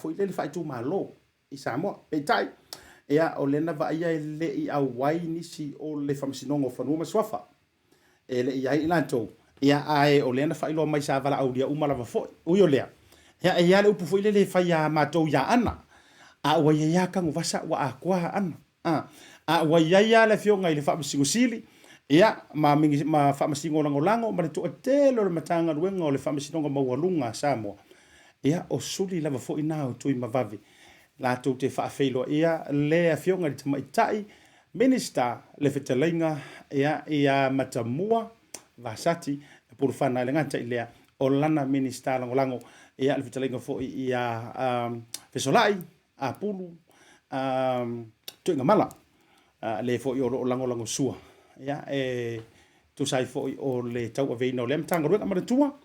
S2: foi lele Faaitumalo i Samoa. Peitai, ia, o lea na vaaia e le i auai nisi o le Faamasinoga o Fanua ma Suafa. E le i i ai i latou, ia, ae o lea na faailoa mai sa valaaulia uma lava foi. Ui o lea, ia, e i ai lava le upu foi lele e fai iā matou i Aana, a ua i ai lava Tanuvasa ua atoa Aana. A, a ua i ai lava le Afioga i le Faamasino Sili, ia, ma, ma Faamasino Lagolago ma le toatele o le Matagaluega o le Faamasinoga Maualuga a Samoa, ia, o suli lava foi na o Tuimavave latou te faafeiloaia le Afioga i le Tamaitai Minista le fetalaiga ia ia Matamua Vasati Pulufana e le gata i lea o lana Minista Lagolago ia le fetalaiga foi ia Fesolai Apulu Tuigamala le foi o lo o lagolagosua ia e tusa ai foi o le tauaveina o lea Matagaluega. Manatua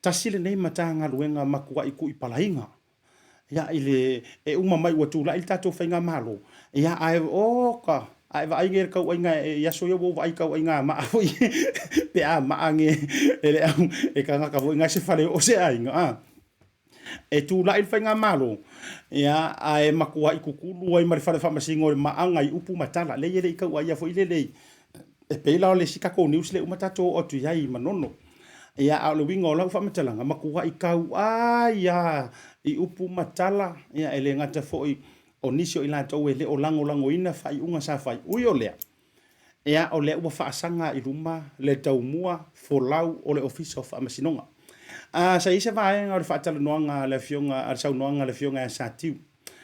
S2: tasi lenei Matagaluega matuai tuipalaina Ia, i le, e uma mai ua tulai le tatou faigamalo, ia, ae, oka, a e vaai nei i le tauaiga i aso ia ua ou vaai i tauaiga maa foi pe a maa nei e le au, e tagata foi na se fale o se aiga, a. E tulai le faigamalo, ia, ae matuai tutulu ai ma le fale faamasino i le maaga i upu ma tala. Leai e le i tauaia foi lelei. E pei la o le isi tatou news lea uma tatou oo atu i ai i Manono. Ia, a o le uiga o lau faamatalaga, matuai tauai lava i upu ma tala, ia, e le gata foi o nisi o i latou e le o lagolagoina faaiuga sa fai. Ui o lea, ia, o lea ua faasaga i luma le taumua folau o le Ofisa o Faamasinoga. A, sa i ai se vaega o le faatalanoaga a le Afioga, a le saunoaga a le Afioga ia Satiu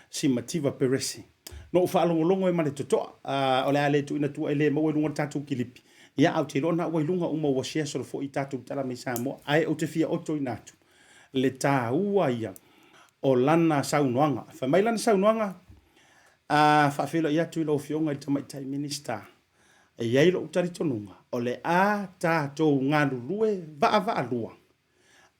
S2: Simativa Perese. Na ou faalogologo ai ma le totoa, o le a le tuuina atu e le maua i luga o le tatou kilipi, ia, ae ou te iloa na ua i luga uma ua share solo foi i tatou tala mai Samoa, ae ou te fia otoina atu le taua ia o lana saunoaga. Fai mai lana saunoaga, A faafeiloai atu i lau Afioga i le Tamaitai Minisita, e i ai lou talitonuga o le a tatou galulue vaavaalua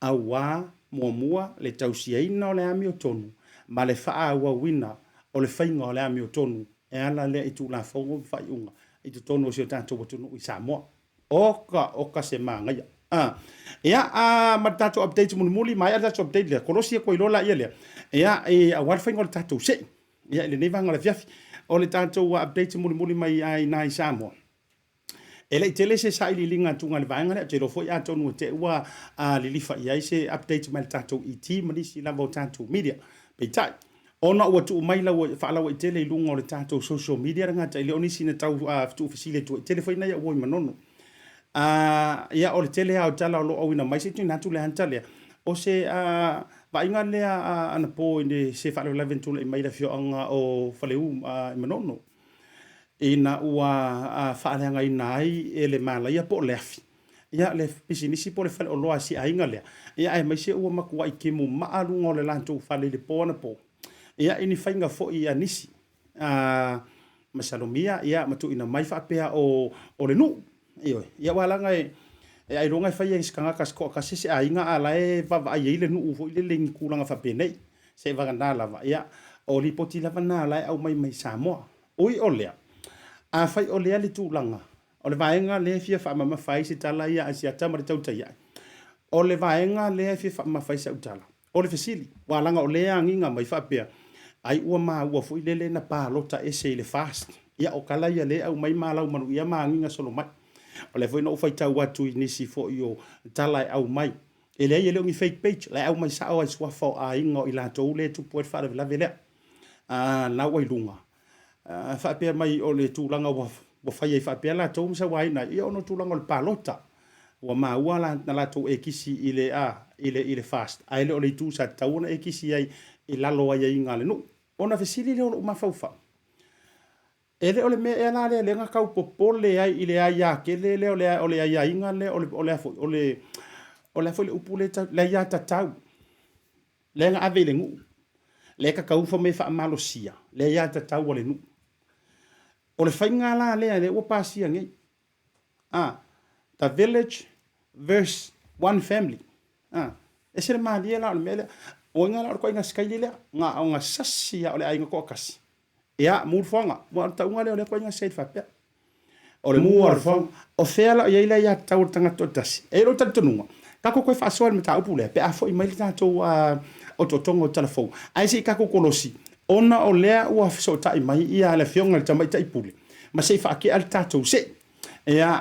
S2: Auā, muamua, le tausiaina o le amiotonu ma le faaauauina o le faiga o le amiotonu e ala lea i Tulafono ma faaiuga i totonu o si o tatou atunuu i Samoa. Oka, oka se manaia. A, ia, a, ma le tatou update mulimuli, maea le tatou update lea, kolosi atu ai loa laia lea, ia, e, auā le faiga o le tatou sei, ia, i lenei vaega o le afiafi. O le tatou update mulimuli mai lava i ina i Samoa. E le i tele se sailiiliga atuga i le vaega lea, ou te iloa foi atonu e te i ua lilifa i ai se update mai le tatou ET ma nisi lava o tatou media. Peitai, ona ua tuu mai faalauaitele i luga o le tatou social media le gata i lea o nisi na tau tuufesili atu ai, tele foi nai au oi Manono. Ia, o le tele lava o tala o lo o auina mai, se i tuuina atu le ata lea, o se Vaaiga lea anapo i le se faalavelave na tulai mai i le afioaga o Faleu i Manono, ina ua faaleagaina ai e le malaia po o le afi ia le pisinisi po o le faleoloa a si aiga lea, ia aemaise ua matuai timu maa luga o le latou fale i le po anapo, ia i ni faiga foi a nisi masalomia ia ma tuuina mai faapea o o le nuu. Ioe. Ia aua leaga e e ailoga e fai e se tagata se toatasi se aiga a la e vaavaai ai le nuu foi lele i ni tulaga faapenei. Seivagana lava, ia o lipoti lava na la e aumai mai Samoa. Ui o lea, afai o lea le tulaga, o le vaega lea e fia faamamafa ai se tala ia a Asiata ma le tautai ae, o le vaega lea e fia faamamafa ai sau tala, O le fesili, aua leaga o lea e agiga mai faapea, ai ua maua foi lele na palota ese i le FAST. Ia o tala ia lea e aumai malau manuia ma agiga solo mai. O lea foi na ou faitau atu i nisi foi o tala e aumai. E leai e le o ni fake page, la e aumai sao lava i suafa o aiga o i latou lea e tupu ai le faalavelave lea. A, la ua i luga. Faapea mai o le tulaga ua fai ai faapea latou ma sauaina ai, ia ona o tulaga o le palota. Ua maua la na latou ekisi i le a, i le, i le FAST, ae le o le itu sa tatau ona ekisi ai i lalo o aiaiga a le nuu. Ona fesili lea o lou mafaufau, e le o le mea ea la lea lea na tau popole ai i le aia tele lea o le, o le aiaiga lea o le, o le a foi, o le, o le a foi le upu lea e tau, le aiatatau. Lea na ave i le nuu, lea e tatau fai mai e faamalosia le aiatatau a le nuu. O le faiga la lea lea ua pasia nei, a, the village verse one family. A, ese le malie la o le mea lea. O aiga la o le ituaiga sikaili lea, na ona sasi lava o le aiga toatasi. Ia, mu le foaga. Aua o le tauga lea o lea ituaiga sikaili faapea. O le mua o le fono. O fea la o i ai le aiatatau a le tagata toatasi? E i ai lou talitonuga, tatou toe faasoa i le mataupu lea pe a foi mai le tatou otootoga o tala fou. Ae se i tatou kolosi, ona o lea ua fesootai mai ia le Afioga i le Tamaitai Pule, ma se i faatea le tatou sei. Ia,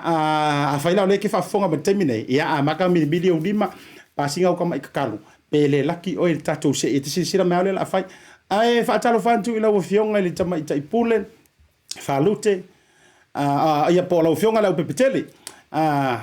S2: afai la o lea e te faafofoga mai i le taimi nei, ia amata ona milimili ou lima, pasiga au tamai tatalo, pe le laki oe i le tatou sei e te silasila mai lava o lea o le a fai. Ae faatalofa atu i lau Afioga i le Tamaitai Pule, Falute, ia po o lau Afioga Leaupepetele,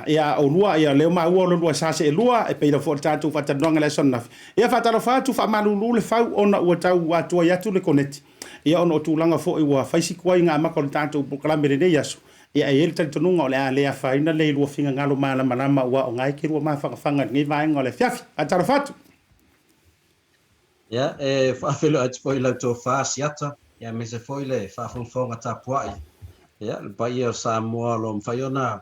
S2: ia oulua, ia lea ua maua o lo lua sa seelua, e pei lava foi o le tatou faatalanoaga i le aso ananafi. Ia faatalofa atu, faamalulu le fau ona ua tau atuai atu le koneti, ia ona o tulaga foi ua fai si tuai ina amata o le tatou polokalame i lenei aso. Ia e i ai le talitonuga o le a le afaina lea i lua finagalo malamalama aua o na e te lua mafanafana i lenei vaega o le afiafi. Faatalofa atu.
S7: Ia, e faafeiloai atu foi i lau tofa Asiata, ia aemaise foi le faafogafoga tapuai, ia, le paia o Samoa o lo o mafai ona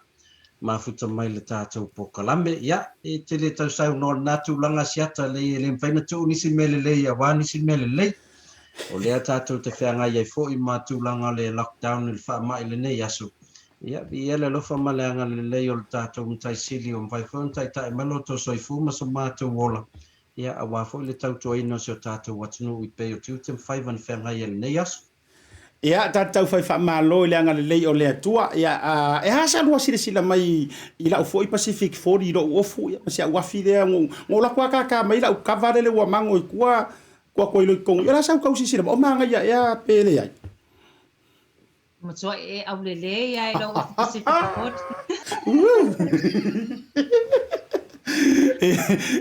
S7: mafuta mai le tatou polokalame. Ia, e te le tau saunoa i lena tulaga Asiata, leai e le mafai ona tuu nisi mea lelei aua nisi mea lelei. O lea tatou te feagai ai foi ma tulaga o le lockdown i le faamai i lenei aso. Ia, viia le alofa ma le agalelei o le tatou Matai Sili ua mafai foi ona taitai mai lo outou soifua ma so matou ola Ia, aua foi le tautuaina o si o tatou atunuu i pei o tiute ma faiva na feagai ai i lenei aso.
S2: Ia, tatou tau fai faamalo i le agalelei o le Atua. Ia, a, e a sa lua silasila mai i lau foi Pacific 40 i lou ofu, ia, ma si au afi lea, na ou alu atu lava tata mai lau kava lele ua mago i tua, tuu atu ai loa i totonu. Ia, o le a sau tau silasila mai, o manaia ea pe leai?
S8: Matuai e aulelei lava i lou ofu Pacific 40.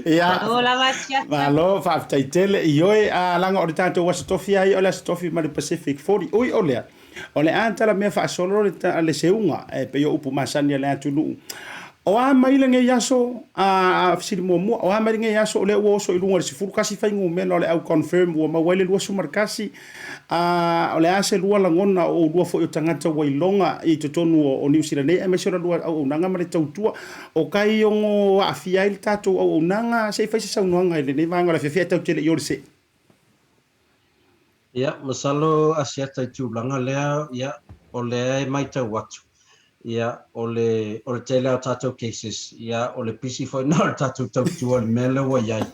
S2: Ia,
S8: Malo lava Asiata.
S2: Malo, faafetai tele. Ioe, a leaga o le tatou Aso Tofi lava ia o le Aso Tofi ma le Pacific 40. Ui o lea, o le a tala mea faasolo le, le seuga, e pei o upu masani a le atunuu. O a mai lenei aso, a fesili muamua, o a mai lenei aso o lea ua oso i luga i le 11 fuainumera o le au confirm ua maua ai le 21, A o le a se lua lagona o oulua foi o tagata ua iloga i totonu o Niu Sila nei aemaise o la lua auaunaga ma le tautua o kai ono aafia ai le tatou auaunaga? Se i fai se saunoaga i lenei vaega o le afiafi ae tatou te le i o i le see.
S7: Ia, masalo Asiata i tulaga lea, ia, o lea e maitau atu, ia, o le, o le tele lava o tatou cases, ia, o le pisi foi lena o le tatou tautua i le mea lea ua i ai.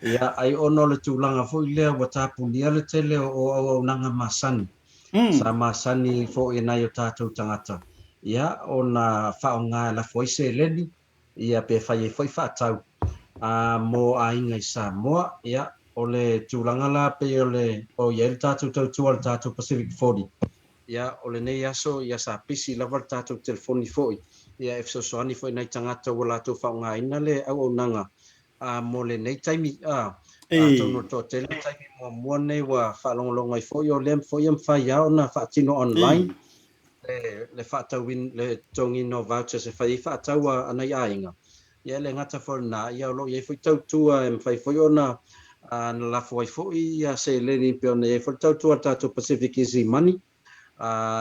S7: Ia, ai ona o le tulaga foi lea ua tapunia le tele o auaunaga masani, sa masani foi e nai o tatou tagata, ia, ona faaaoga e lafo ai seleni, ia, pe fai ai foi faatau, a, mo aiga i Samoa. Ia, o le tulaga la pei o le, o i ai le tatou tautua i le tatou Pacific 40, Ia, o lenei aso, ia sa pisi lava le tatou telefoni foi, ia e fesoasoani foi i nai tagata ua latou faaaogaina le auaunaga, a, mo lenei taimi, a. Atonu o le toatele o taimi muamua lenei ua faalogologo ai foi o lea foi e mafai lava ona faatino online le le faatauina le totogiina o vouchers e fai ai faatau a nai aiga. Ia e le gata foi i lena, ia o lo o i ai foi tautua e mafai foi ona na lafo ai foi ia seleni e pei ona i ai foi le tautua a le tatou Pacific Easy Money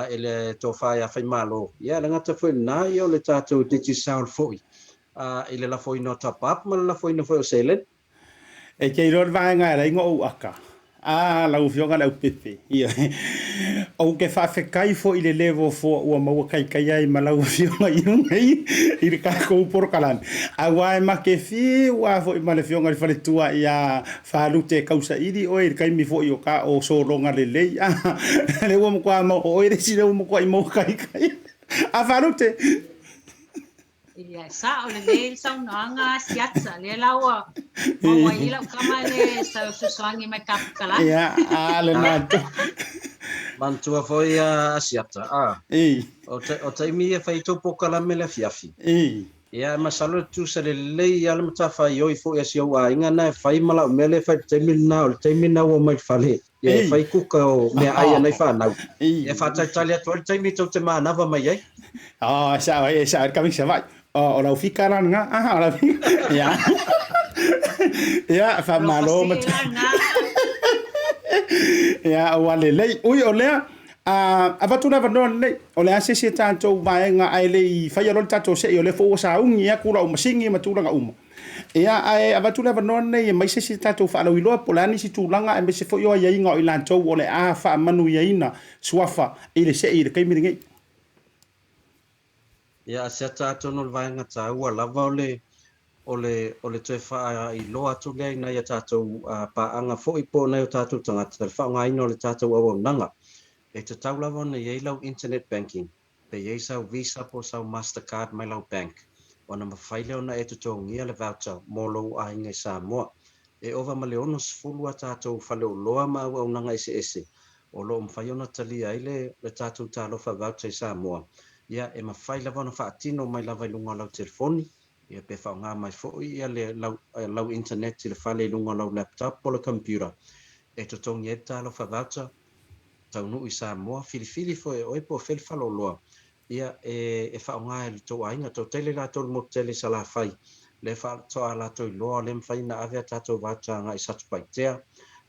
S7: e le tofa ia Faimalo. Ia e le gata foi i lena, ia o le tatou Digicel foi i le lafoina o top up ma le lafoina foi o seleni.
S2: E te iloa le vaega e ala ai ona ou aka. A, lau Afioga i le Aupepe, ioe. Ou te faafetai foi i le le fofoa ua maua taitai ai ma lau Afioga i luga i, i le tatou polokalame. Aua e ma te fiu lava foi ma le Afioga i le Faletua ia Falute e tausaili oe i le taimi foi o ta o sologa lelei. A, lea ua matua maua, o oe le isi lea ua matuai maua taitai. A Falute!
S8: Ia, sa'o lelei le saunoaga a Siata, lea la ua maua ai lau tama le fesoasoani mai ta polokalame.
S2: Ia, a lena.
S7: Manatua foi a Asiata, a. O taimi ia fai ai tou polokalame le afiafi. Ia, e masalo e tutusa lelei lava le matafaioi foi a si ou aiga na e fai ma lau mea lea e fai i le taimi lena, o le taimi lena ua omai i le fale. Ia, e fai kuka o meaai a nai fanau. E faatalitali atu ai le taimi tou te manava mai ai.
S2: Oh, e sao ai, e sao ai le kaviki Savaii. Oh, o lau fika la lena. Ah, o lau fika. Ia. Ia, faamalo ma. Ia, ua lelei. Ui o lea, avatu le avanoa lenei, o le a se isi a tatou vaega ae le i faia loa le tatou se'i, o lea foi ua sauni atu lau masini ma tulaga uma. Ia, ae avatu le avanoa lenei e aumai se isi tatou faalauiloa po o le a nisi tulaga aemaise foi o aiaiga o i latou o le a faamanuiaina suafa i le se'i i le taimi lenei.
S7: Ia, Asiata, atonu o le vaega taua lava o le, o le, o le toe faailoa atu lea i nai a tatou paaga foi po o nai o tatou tagata, le faaaogaina o le tatou auaunaga. E tatau lava ona i ai lau internet banking Pe i ai sau Visa po o sau Mastercard mai lau bank, ona mafai lea ona e totogia le voucher mo lou aiga i Samoa. E ova ma le 60 a tatou faleoloa ma auaunaga eseese o lo o mafai ona talia ai le le tatou Talofa Voucher i Samoa. Ia, e mafai lava ona faatino mai lava i luga o lau telefoni, ia pe faaaoga mai foi ia le lau lau internet i le fale i luga o lau laptop po o le computer e totogi ai le Talofa Voucher. Taunuu i Samoa, filifili foi e oe po o fea le faleoloa, ia, e, e faaaoga e le tou aiga. Toatele latou i le motu tele i Salafai, lea faatoa latou iloa o lea e mafai ona ave a tatou voucher agai i Satupaitea,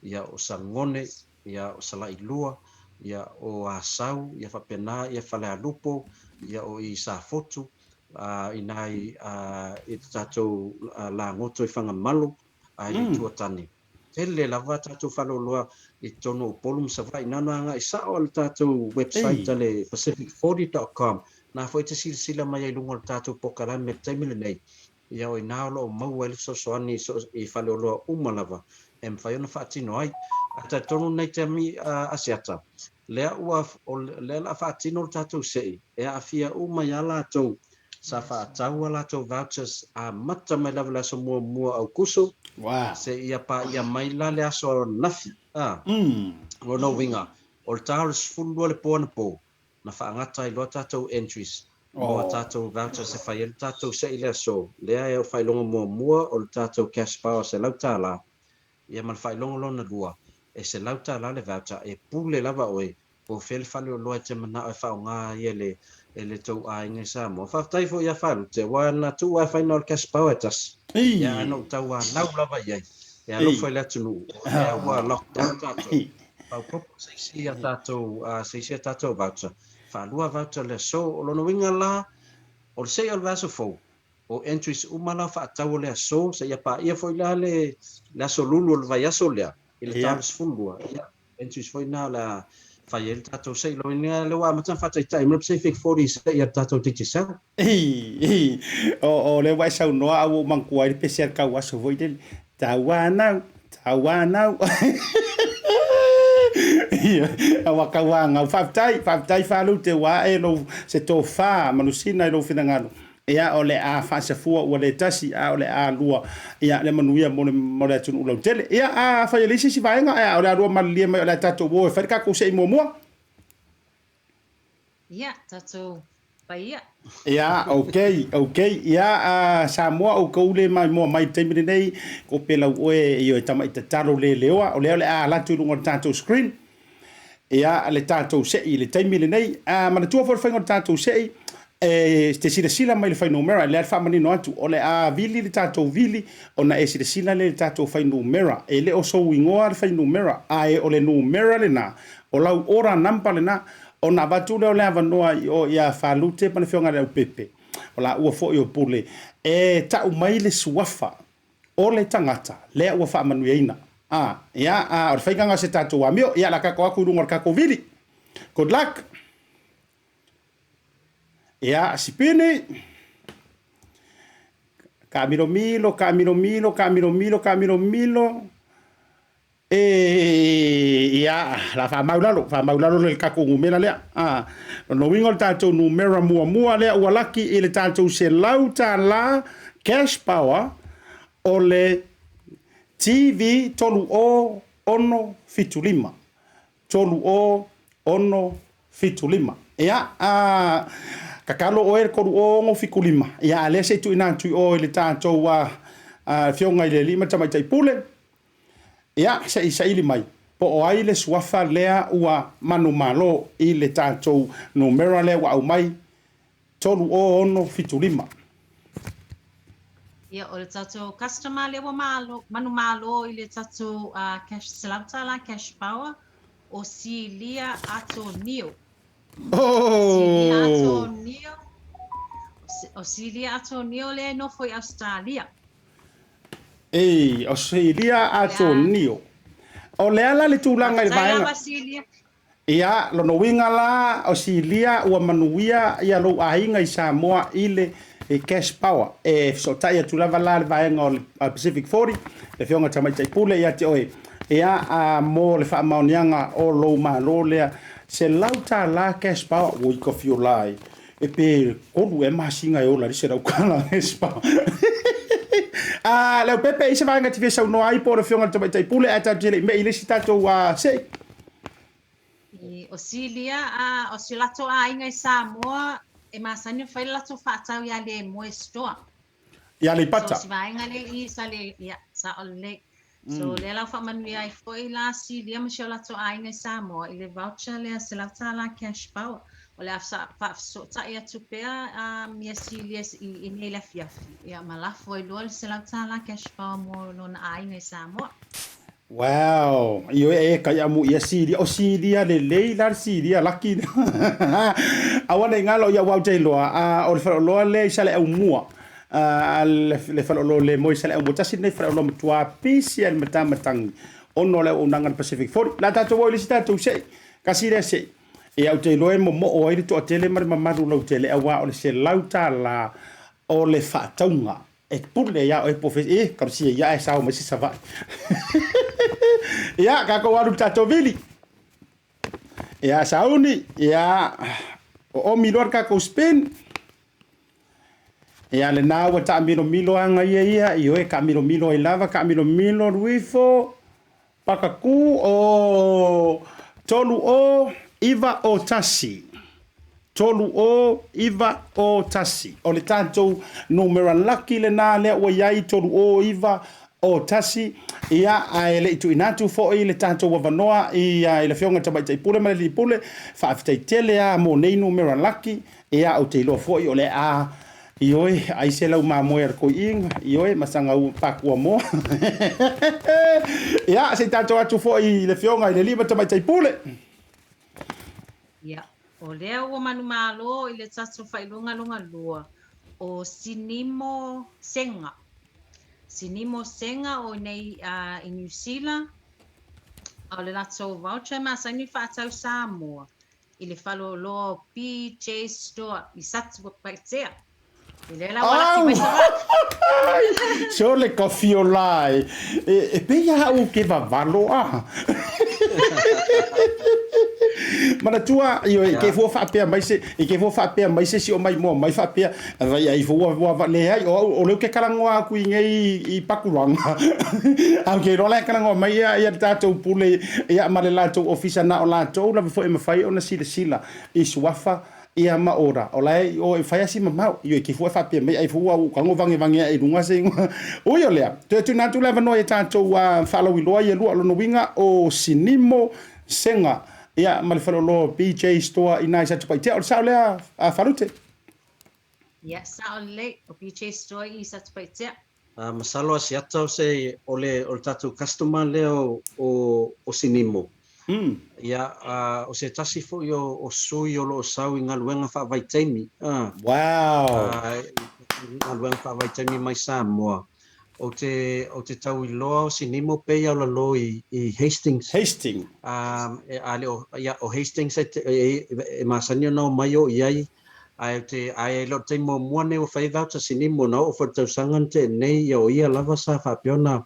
S7: ia, o Sagone, ia, o Salailua, ia, o Asau, ia faapena, ia, Falealupo, ia, o i Safotu, a, i nai, a, i le tatou lagoto i Fagamalo, a i le Itu a Tane. Tele lava tatou faleoloa i totonu o Upolu ma Savaii. Na ona agai sao le tatou website a le pacific forty dot com. Na foi te silasila mai ai i luga o le tatou polokalame i le taimi lenei. Ia o i ina o lo o maua ai le fesoasoani i faleoloa uma lava e mafai ona faatino ai. Ae talitonu lenei taimi Asiata, lea ua o lea o le a faatino le tatou sei e aafia uma ai lava latou Sa faatau a latou vouchers amata mai lava i le aso muamua o Aukuso seia paia mai la le aso ananafi. A o lona uiga, o le ta o le 12 le po anapo na faagata ai loa tatou entries mo a tatou vouchers e fai ai le tatou sei i le aso lea e o le faailoga muamua o le tatou cash power $100 ia ma le faailoga lona lua e $100 le voucher e pule lava oe Po o fea le faleoloa e te manao e faaaoga ai e le e le tou aiga i Samoa. Faafetai foi ia Falute aua na tuu lava e fai na o le cash power e tasi. Ia ae na ou tauanau lava i ai e alofa i le atunuu o lea ua lockdown tatou. Faaopoopo se isi a tatou se isi a tatou voucher. Faalua voucher o le aso. O lona uiga la, o le seia o le vaiaso fou, o entries uma la faatau o le aso seia paia foi la le le aso lulu o le vaiaso lea i le ta o le 12. Ia Entries foi na o le a fai ai le tatou se'i loina lea ua amata ona faataitai mai le Pacific 40 se'i a le tatou Digicel.
S2: Ii, o, o lea ua e saunoa a ua ou manatua ai le pese a le tauaso foi lele. Tauanau, tauanau. Ia, ua tauanau. Faafetai, faafetai Falute ua ae lou, se tofa manusina i lou finagalo. Ia, o le a faasafua ua le tasi, a o le a lua, ia, le manuia mo le, mo le atunuu lautele. Ia, afai e leai se isi vaega, ae o le a lua malilie mai o le a tatou o e fai le tatou se'i muamua.
S8: Ia, tatou fai ia.
S2: Ia, ok, ok. Ia, a Samoa oukou le maimoa mai i le taimi lenei, ko pelau oe ioe tama'i tatalo le leoa, o lea o le a ala atu i luga o le tatou screen. Ia, le tatou se'i i le taimi lenei. A manatua foi le faiga o le tatou se'i, e te silasila mai i le fuainumera, lea le faamanino atu, o le a vili le tatou vili ona e silasila lea i le tatou fuainumera. E le o sou igoa le fuainumera, ae o le numera lena, o lau order number lena, Ona avatu lea o le avanoa i o ia Falute ma le Afioga ia Leaupepe, o laua foi o Pule, e tau mai le suafa o le tagata lea ua faamanuiaina. A, ia, a, o le faiga lena o se tatou amio. Ia, o le a tatou atu i luga o le tatou vili. Good luck! Ia, sipini! Taamilomilo, taamilomilo, taamilomilo, taamilomilo. E, ia, la faamau lalo, faamau lalo le tatou numera lea. A, lona uiga o le tatou numera muamua lea ua laki i le tatou $100 cash power o le TV 30675. 30675. Ia, a, tatalo oe le 30675, ia, a lea se i tuuina atu i o i le tatou a, a, Afioga i le Alii ma le Tamaitai Pule. Ia, se i saili mai po o ai le suafa lea ua manumalo i le tatou numera lea ua aumai, 30675.
S8: Ia, o le tatou customer lea ua malo, manumalo i le tatou uh, cash, $100 cash power, o Silia Atonio.
S2: Oh!
S8: Silia Atonio. O Silia Atonio lea e nofo i Australia.
S2: Ei, o Silia Atonio. O le a la le tulaga i le vaega. Ia, lona uiga la, o Silia ua manuia ia lou aiga i Samoa i le cash power. E fesootai atu lava la le vaega o le Pacific 40, le Afioga Tamaitai Pule ia te oe. Ia, a mo le faamaoniaga o lou malo lea, $100 cash power, oi ka fiola e. E pe kolu ea masina e ola ai le $100 cash power. A, Leaupepe, i se vaega e te fia saunoa ai po o le Afioga i le Tamaitai Pule ae tatou te le i me'i i le isi tatou se'i.
S8: O Silia, a, o si o latou aiga i Samoa, e masani ona fai le latou faatau iā Lemoe Store.
S2: I Aleipata.
S8: So, si vaega lea i sa le, ia, sao lelei. So, lea la ua faamanuia ai foi la Silia ma si o latou aiga i Samoa i le voucher lea $100 cash power. O le a faafesootai atu pea um, ia Silia i, i nei le afiafi, ia, ma lafo ai loa le $100 cash power mo lona aiga i Samoa.
S2: Wow, ioe e kai amu ia Silia, o Silia lelei la le Silia laki. Aua nei galo ia wau te iloa, a o le faleoloa lea i Saleaaumua, a le faleoloa le moe i Saleaaumua, tasi lenei faleoloa matua pisi ai le matamatagi ona o le auaunaga a le Pacific 40. La tatou o i le isi tatou se'i, tasi lea se'i. Ia ou te iloa e momoo ai le toatele ma le mamalu lautele auā o le $100 o le faatauga E pule ia oe po e kalusia ia ae sao mai se Savaii. Ia, tatou alu i le tatou vili. Ia, sauni, ia, oomi loa le tatou spin. Ia, lena ua taamilomilo aga ia ia, ioe, taamilomilo ai lava, taamilomilo luifo, pakaku o tolu o, iva o tasi. 3 o 9 o 1. O le tatou numera laki lena lea ua i ai, 3 o 9 o 1. Ia, ae le i tuuina atu foi le tatou avanoa i, i le Afioga i le Tamaitai Pule ma le Alii Pule, faafetai tele lava mo nei numera laki. Ia, ou te iloa foi o le a, ioe, ai se lau mamoe a le toeaina, ioe, ma sana pakua moa. Ia, se i tatou atu foi i le Afioga i le Alii ma le Tamaitai Pule.
S8: Ia, o lea ua manumalo i le tatou faailogalongalua o Sinimo Senga. Sinimo Senga o nei uh, i New Zealand, a o le latou voucher e masani faatau Samoa i le faleoloa o PJ Store i Satupaitea. I lea la ua laki mai Savaii.
S2: Sole ka fiola e, e, e pei a au ke vavalo a. Manatua, io, e ke fua faapea mai se, e ke fua faapea mai se si o mai moa mai faapea, vai ai fua ua va le ai, o au, o leu ke kalangoa aku i nei i Pakuranga. Au ke iloa la e kalangoa mai ia, ia le tatou pule, ia ma le latou ofisa na o latou lava foi e mafai ona silasila i suafa. Ia ma ora, o la e o e fai a si mamao. Ioe, ke fua e faapea mai ai fua ua tago vagevageaʻi i luga se igoa. Ui o lea, toe tuuina atu le avanoa i a tatou faalauiloa ia lua, lona uiga o Sinimo Sega, ia, ma le faleoloa o BJ Store i ina i Satupaitea. O le sao lea, Falute?
S8: Ia, sao lelei, o BJ Store i Satupaitea.
S7: Masalo Asiata o se o le o le tatou customer lea o o Sinimo. Ia o se tasi foi o o sui o lo o sau i galuega faavaitaimi a.
S2: Wow.
S7: Galuega faavaitaimi mai Samoa. Ou te ou te tau iloa o Sinimo pei a o lalo i i Hastings.
S2: Hastings.
S7: A le o ia o Hastings e e masani ona omai o i ai. Ae ou te, ae e le o le taimi muamua lenei ua fai ai voucher Sinimo na oo foi i le tausaga na tea nei, ia o ia lava sa faapea ona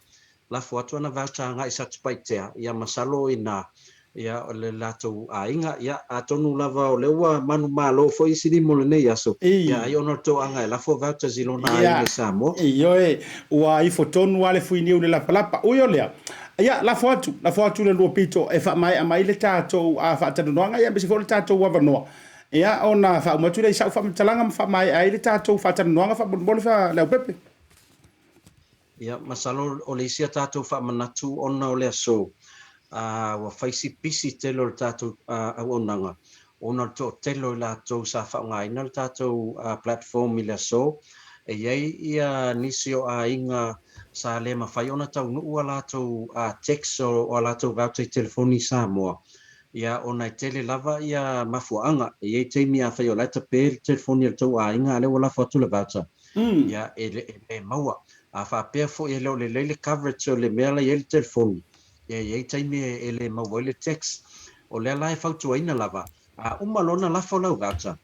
S7: lafo atu ana voucher agai i Satupaitea, ia masalo o ina, ia o le latou aiga, ia atonu lava o lea ua manumalo foi Sinimo i lenei aso, ia ai ona o le toaga e lafo vouchers i lona aiga i Samoa.
S2: Ioe, ua ifo tonu lava le fuiniu i le lapalapa. Ui o lea, ia lafo atu, lafo atu le lua pito e faamaea mai le tatou faatalanoaga, ia aemaise foi o le tatou avanoa. Ia, ona faauma atu lea i sau faamatalaga ma faamaea ai le tatou faatalanoaga faamolemole Leaupepe.
S7: Ia, masalo o le isi a tatou faamanatu ona o le aso, a, ua fai si pisi tele o le tatou auaunaga ona o le toatele o i latou sa faaaogaina le tatou platform i le aso. E i ai ia nisi o aiga sa le mafai ona taunuu a latou text o a latou voucher i telefoni i Samoa. Ia, ona e tele lava ia mafuaaga. E i ai taimi afai o la e tape le telefoni a le tou aiga a lea ua lafo atu le voucher, ia e le maua. A faapea foi e le o lelei le coverage o le mea la e i ai le telefoni, ia e i ai taimi e le maua ai le text. O lea la e fautuaina lava, a uma loa ona lafo lau voucher,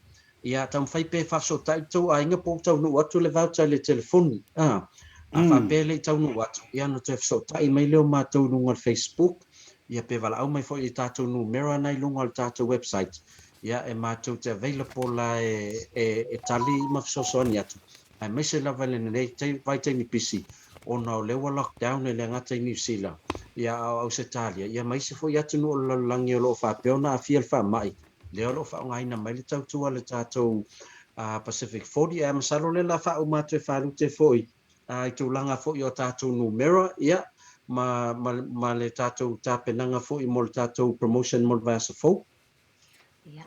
S7: Ia taumafai pea e faafesootai le tou aiga po ua taunuu atu le voucher i le telefoni. A faapea e le i taunuu atu, ia ona toe fesootai mai lea o matou i luga o le Facebook, ia pe valaau mai foi i tatou numera na i luga o le tatou website, ia e matou te available la e tali ma fesoasoani atu, aemaise lava i lenei vaitaimi pisi ona o lea ua lockdown e le gata i Niu Sila, ia a o Ausetalia, ia ma isi foi atunuu o le lalolagi o lo o faapea ona aafia i le faamai. Lea o lo o faaaogaina mai le tautua a le tatou Pacific 40, ae masalo o lea o le a faauma atu e Falute foi i tulaga foi o tatou numera, ia, ma, ma, ma le tatou tapenaga foi mo le tatou promotion mo le vaiaso fou.
S8: Ia,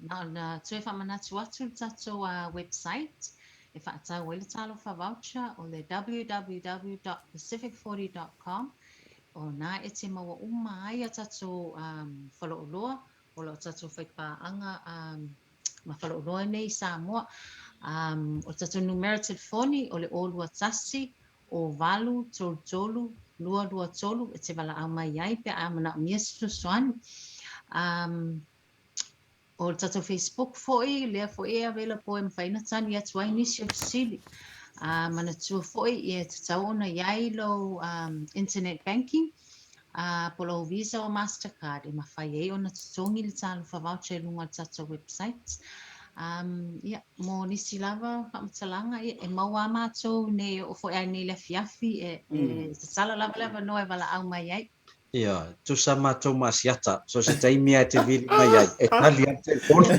S8: na ona toe faamanatu atu le tatou website e faatau ai le Talofa Voucher o le www dot pacific forty dot com. O na e te maua uma ai a tatou faleoloa, o lo o tatou faipaaga ma faleoloa nei i Samoa. O le tatou numera telefoni o le 021 08 33 223 e te valaau mai ai pe a manaomia se fesoasoani. O le tatou Facebook foi, lea foi e available e mafai ona tali atu ai nisi o fesili. Uh, manatua foi e tatau ona i ai lou um, internet banking uh, po lou Visa o Mastercard e mafai ai ona totogi le talofa voucher i luga o le tatou website. Um, ia, mo nisi lava faamatalaga, ia, e maua a matou nei o foi ai nei le afiafi e, e tatala lava le avanoa e valaau mai ai.
S7: Ioe, tusa matou ma Asiata, so se taimi a e te vili mai ai, e tali ai le telefoni.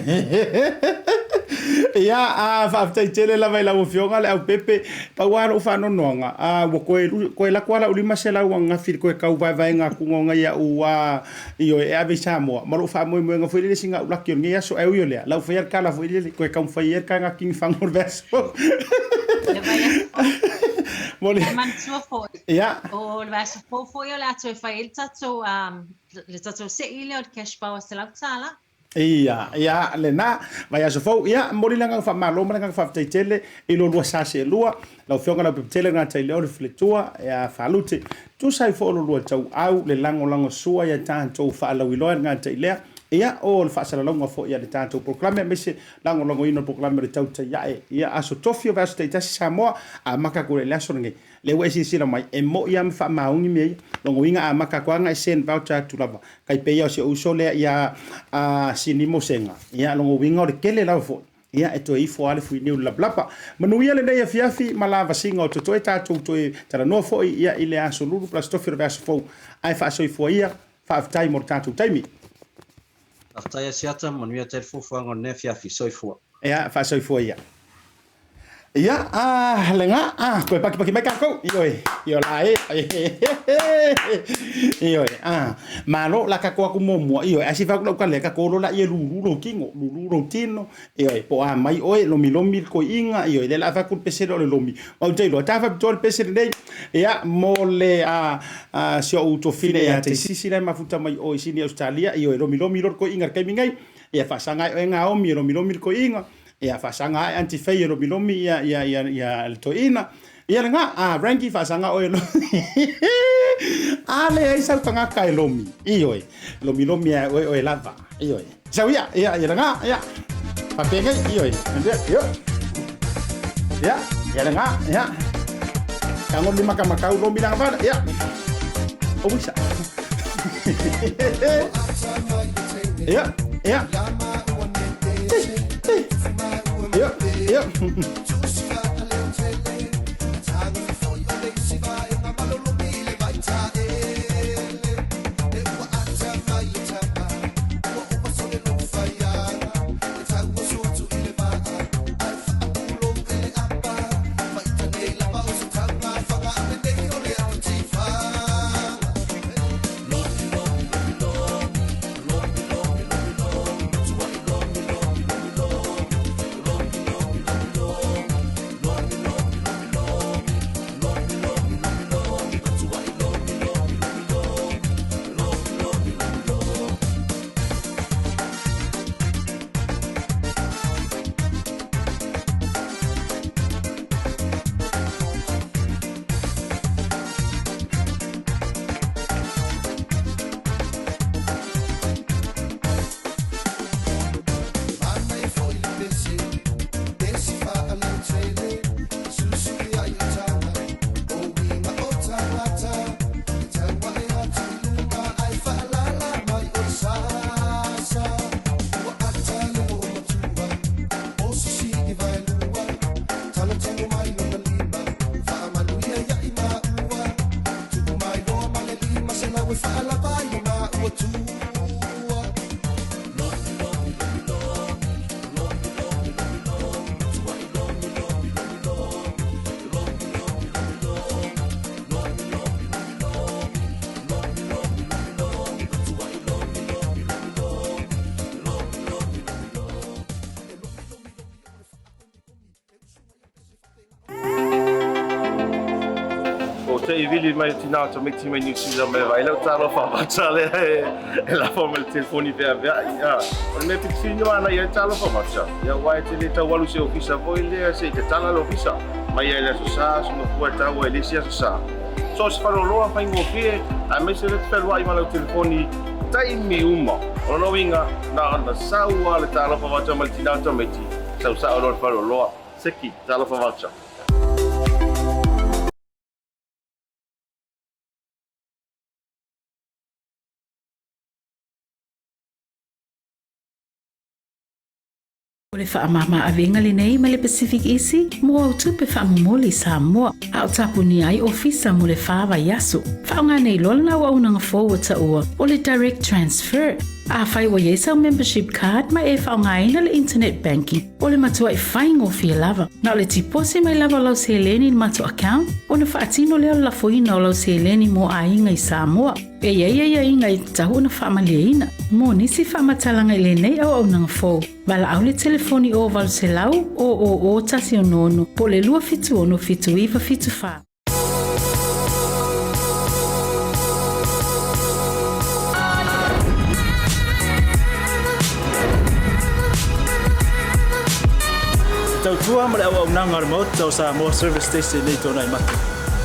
S2: Ia, a, faafetai tele lava i lau Afioga le Aupepe. Pau lava lou faanoanoaga, a, ua koe, koe lako lava lau 500 ananafi i le koe kau vaevaega atuga o nai au, a, ioe, e ave i Samoa, ma lou faamoemoega foi lele sina au laki o lenei aso. Ae ui o lea, lau faia le tala foi lele, koe taumafai ia le tagatini fagu o le vaiaso.
S8: Le vaiaso fou.
S2: Mo le.
S8: Ae manatua foi,
S2: Ia.
S8: O le vaiaso fou foi o le a toe fai ai le tatou, le tatou sei lea o le cash power $100.
S2: Ia, ia, lena, vaiaso fou. Ia, momoli le agaga faamalo ma le agaga faafetai tele i lo lua sa seelua, lau Afioga Leaupepe Tele Gataileo le Faletua, ia Falute. Tusa ai foi o lo lua tauau le lagolagosua ia tatou faalauiloa i le gatailea, ia, o le faasalalauga foi a le tatou polokalame aemaise lagolagoina o le polokalame o le tautai ae ia aso tofi o vaiaso taitasi Samoa, amata atu i le aso lenei. Lea ua e silasila mai, e mo'i lava ma faamaoni mea ia. Lona uiga a maka atu lava e send voucher atu lava, tai pei lava o si ou uso lea ia Sinimo Sega, ia lona uiga o le tele lava foi, ia e toe ifo lava le fuiniu i le lapalapa. Manuia lenei afiafi ma lavasiga o totoe tatou toe talanoa foi ia i le aso lulu po o le aso tofi o le vaiaso fou. Ae faasoifua ia, faafetai mo le tatou taimi.
S7: Faafetai Asiata, manuia tele fuafuaga o lenei afiafi. Soifua.
S2: Ia, faasoifua ia. Ia, a, lena, a, toe pakipaki mai tatou, ioe, io la e, ioe, a, malo la tatou atu muamua, ioe, ae sifa atu lau tala ia tatou o loa laia e lulu lou tino, lulu lou tino, ioe, po o a mai oe, lomilomi le toeaina, ioe, lea o le a fai atu le pese lea o le lomi, ou te iloa, ta faapitoa le pese lenei, ia, mo le, a, a, si ou tuafafine ia Taisisi la e mafuta mai o i Sini Ausetalia, ioe, lomilomi loa le toeaina i le taimi nei, ia faasaga ai oe Naomi e lomilomi le toeaina, Ia faasaga ae Aunty Faye e lomilomi ia ia ia ia le toeaina. Ia lena, a Rangi faasaga oe e lomi. A leai sau tagata e lomi. Ioe, lomilomi ae oe oe lava. Ioe. Sau ia, ia ia lena, ia. Faapenei, ioe. Ia. Ia, ia lena, ia. Tago le makamakau lomi lana fale, ia. Ouisa. Ia, ia. Ia, ia.
S6: Ou te i vili mai tinā o tamaiti mai New Zealand mai vaai lau talofa vata lea e lafo mai le telefoni veaveai. O le mea pito sili ona ana ia talofa vata, ia aua e te le tau alu i se ofisa foi lea se i tatala le ofisa mai ai le Aso Sa, Aso Gafua e tau ai le isi Aso Sa. So o se faleoloa faigofie aemaise lea te fealuai ma lau telefoni taimi uma. O lona uiga, na ona sau lava le talofa vata mai le tinā o tamaiti, sau sao loa le faleoloa. Seki, talofa vata.
S5: O le faamama-avega lenei mai le Pacific Easy mo au tupe faamomoli i Samoa, a o tapunia ai ofisa mo le fa vaiaso. Faaaoga nei loa lana auaunaga fou ua taua o le Direct Transfer. Afai ua i ai sau membership card ma e faaaogaina le internet banking, o le matuai faigofie lava. Na o le tiposi mai lava o lau seleni i le matou account ona faatino lea o le lafoina o lau seleni mo aiga i Samoa. E i ai aiaiga e tatau ona faamalieina. Mo nisi faamatalaga i lenei auaunaga fou, valaau le telefoni o 800 000 166 po o le 276 7974.
S4: Te tautua ma le auaunaga a le Maota o Samoa Service Station nei tona i mate.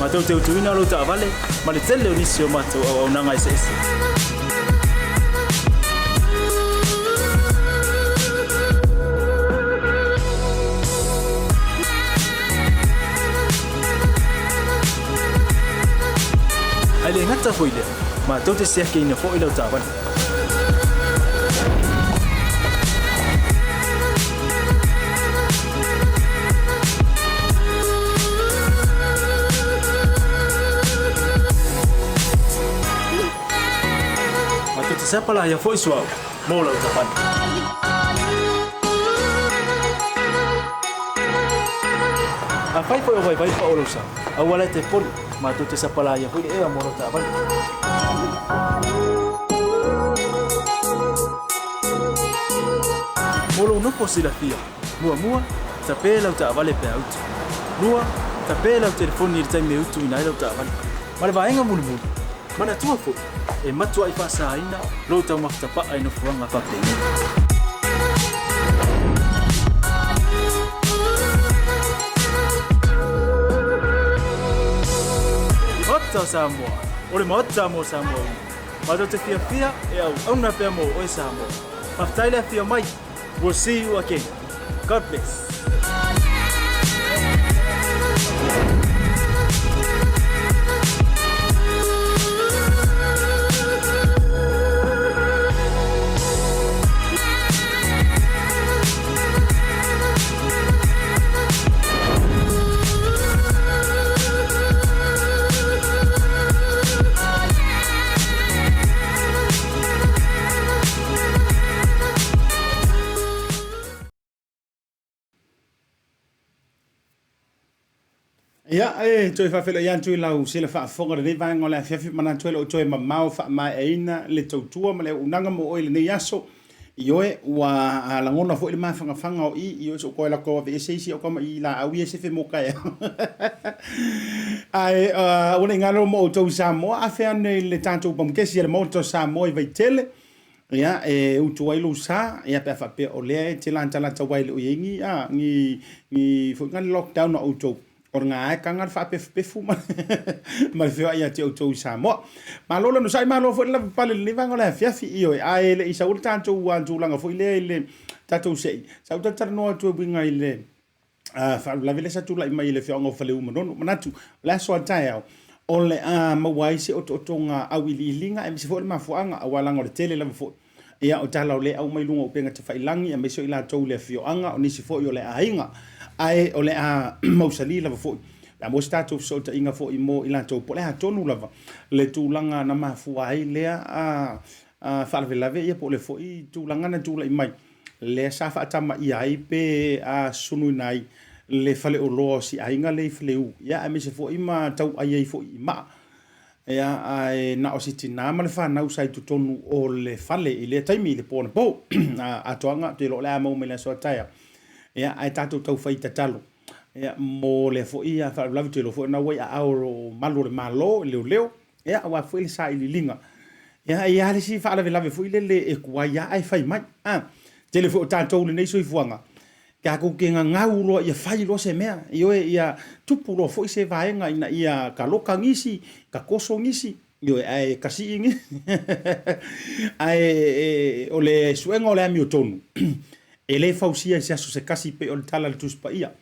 S4: Matou te utuina lou taavale ma le tele o nisi o matou auaunaga eseese. Ae le gata foi lea, matou te siakiina foi lau taavale. Matou te sapalaia foi suauu mo lau taavale. Afai foi o vaivai pa'o lou sa, aua la e te poli, matou te sapalaia foi le ea mo lau taavale. Mo lou nofo silafia, muamua, tape lau taavale pe a utu. Lua, tape lau telefoni i le taimi e utuina ai lau taavale. Ma le vaega mulimuli, manatua foi, e matuai faasaina lou taumafa tapa'a i nofoaga faapenei. Maota o Samoa, o le Maota mo Samoa uma. Matou te fiafia e auauna pea mo oe Samoa. Faafetai le afio mai. We'll see you again. God bless.
S2: Ia, e toe faafeiloai atu i lau sila faafofoga i lenei vaega o le afiafi, manatu ai lou toe mamao faamaeaina le tautua ma le auaunaga mo oe i lenei aso. Ioe, ua lagona foi le mafangafaga o i, ioe, so koe lako aveese isi au kama i laau ia sefe mo kaeao. Ae, ua ne i galo mo outou i Samoa, afe ane i le tatou pamukesi a le Maota o Samoa i Vaitele, ia, e utu ai lou sa, ia, pe a faapea o lea e te latalata aua e le o i ai ni, a, ni, ni foi nga lockdown a outou. O le gaekaga le faapefupefu ma le feoai ia te outou i Samoa. Malo le onosai, malo foi le lavapapale i lenei vaega o le afiafi, ioe, ae le i saua le tatou tulaga foi lea i le tatou sei, sa ou talatalanoa atu e uiga i le faalavelave lea sa tulai mai i le afioaga o Faleu Manono. Manatu, o le aso a taeao, o le a maua ai se otootoga auiliiliga aemaise foi o le mafuaaga, aua leaga o le tele lava foi Ia, o tala o lea e aumai i luga o upega tafailagi, aemaise o i latou i le afioaga, o nisi foi o le aiga, ae o le a mausali lava foi pe a maua se tatou fesootaiga foi mo i latou, po o le a tonu lava le tulaga na mafua ai lea faalavelave, ia po o le foi tulaga na tulai mai lea sa faatamaia ai pe sunuina ai le faleoloa o si aiga lea i Faleu, ia aemaise foi ma tauai ai foi i maa. Ia, ae na o si tinā ma le fanau sa i totonu o le fale i lea taimi i le po anapo. Atoaga, ou te iloa o le a maua mai i le aso a taeao. Ia, ae tatou tau fai tatalo, ia, mo lea foi faalavelave, ou te iloa foi o lena ua i aao o malu o le Malo i leoleo, ia, aua foi le sailiiliga. Ia, e i ai lava le isi faalavelave foi lele e tuai lava ae fai mai. A, tele foi o tatou i lenei soifuaga, Tatou te gagau loa ia fai loa se mea, ioe, ia tupu loa foi se vaega ina ia taloka nisi, tatoso nisi, ioe, ae tasii nisi. Ae o le suega o le amiotonu, e le fausia i se aso se tasi pei o le tala a le Tusi Paia.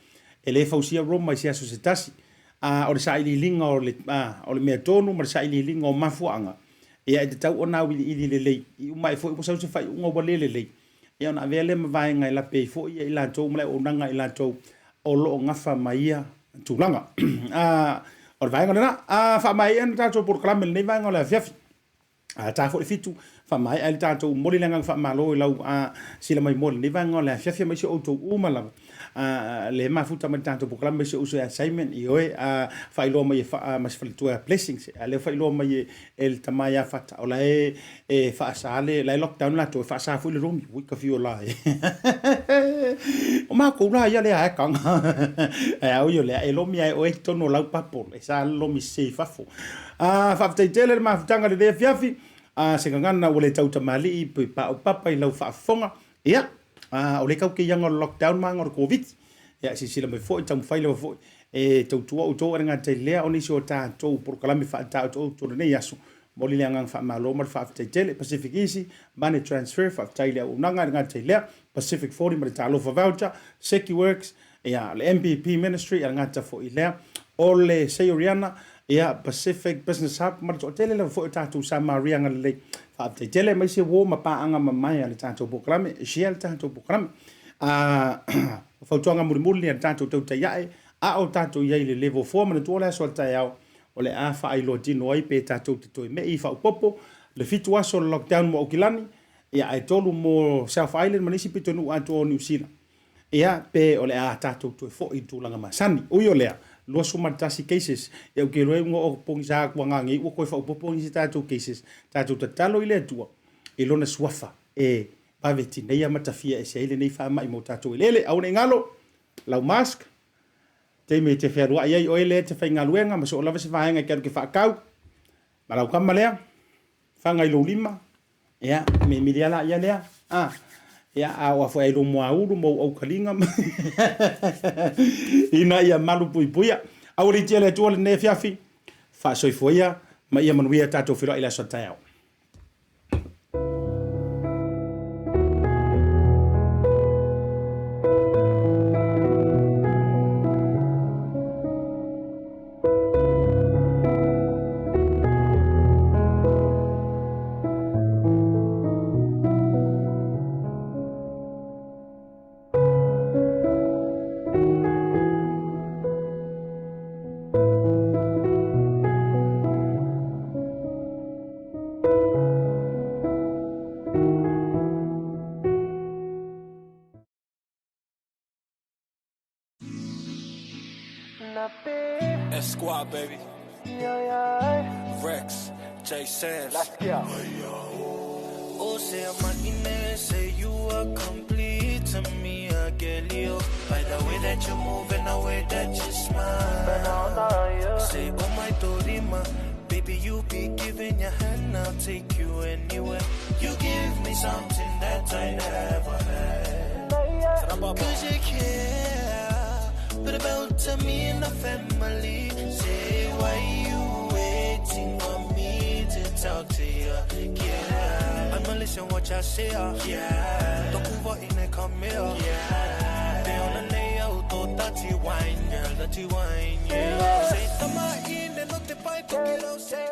S2: E le fausia Roma i se aso se tasi. A o le sailiiliga o le, a, o le meatonu ma le sailiiliga o mafuaaga, ia e tatau ona auiliili lelei. I uma ae foi ua sau se faaiuga ua le lelei, Ia ona avea lea ma vaega e lape ai foi i latou ma le auaunaga a i latou o lo o gafa ma ia tulaga. O le vaega lena. Faamaea le tatou polokalame i lenei vaega o le afiafi. A ta foi le fitu, faamaea ai le tatou momoli le agaga faamalo i lau sila mai mo lenei vaega o le afiafi aemaise o outou uma lava le mafuta mai le tatou polokalame aemaise o uso ia Simon, ioe, faailoa mai e ma se faletua ia Blessings, a lea faailoa mai e le tama ia Fata, o la e e faasa le, la e lockdown latou, e faasa foi le romi. Ui ka fio la e. O makou la ia lea e kanga. E au ia lea, e lomi ai oe tonu o lau papo, e sa le lomi se i fafo. A, faafetai tele le mafutaga i lenei afiafi, a, se gagana ua le tau tamalii pe paopapa i lau faafofoga. Ia, a, o lea kau ke ianga o le lockdown ma anga o le Covid. Ia, silasila mai foi, taumafai lava foi e tautua outou e le gata i lea o nisi o tatou polokalame faataotooto o lenei aso. Momoli le agaga faamalo ma le faafetai tele. Pacific Easy, Money Transfer, faafetai i le auaunaga e le gata i lea, Pacific 40 ma le Talofa Voucher, Secuworks, ia, le MPP Ministry, e le gata foi i lea, o le Seioriana, ia, Pacific Business Hub ma le toatele lava foi o tatou Samaria agalelei. Faafetai tele aemaise uo ma paaga mamae a le tatou polokalame, share le tatou polokalame. A, fautuaga mulimuli a le tatou tautai ae, a o tatou i ai i le level 4, manatua le aso a le taeao, o le a faailoa tino ai pe tatou te toe me'i faaopoopo le 7 aso o le lockdown mo Aukilani. Ia, ae 3 mo South Island ma le isi pitonuu atoa o Niu Sila. Ia, pe o le a tatou toe foi i le tulaga masani. Ui o lea, 21 cases. Ia, ou te iloa e uga o pogisa atu agai nei ua toe faaopoopo nisi tatou cases. Tatou tatalo i le Atua i Lona Suafa e vave tineia ma tafia ese ai lenei faamai mo tatou eleele. Aua ne i galo, lau mask, taimi e te fealuai ai oe lea e te faigaluega ma so o lava se vaega e te alu e te faatau, ma lau tama lea, faga i lou lima, ia, meemili lava laia lea, a, ia, a oo foi i lou muaulu ma ou aukaliga ma ina ia malupuipuia. Aua le itia le Atua lenei afiafi, faasoifua ia ma ia manuia tatou feiloai i le aso a taeao.
S1: S Squad, baby. Rex, J Samms. Let's go. Oh, say I'm say you are complete to me, I get you. By the way that you move and the way that you smile. Say, oh my Dorima, baby, you be giving your hand, I'll take you anywhere. You give me something that I never had. Cause you care, but about to me and the family. Say, why you waiting for me to talk to you? Yeah, I'ma listen what you say. Yeah, Don't go in and come here. Yeah, they on the nail, dirty wine, girl, dirty wine. Yeah, say, tama in and not the pipe, say,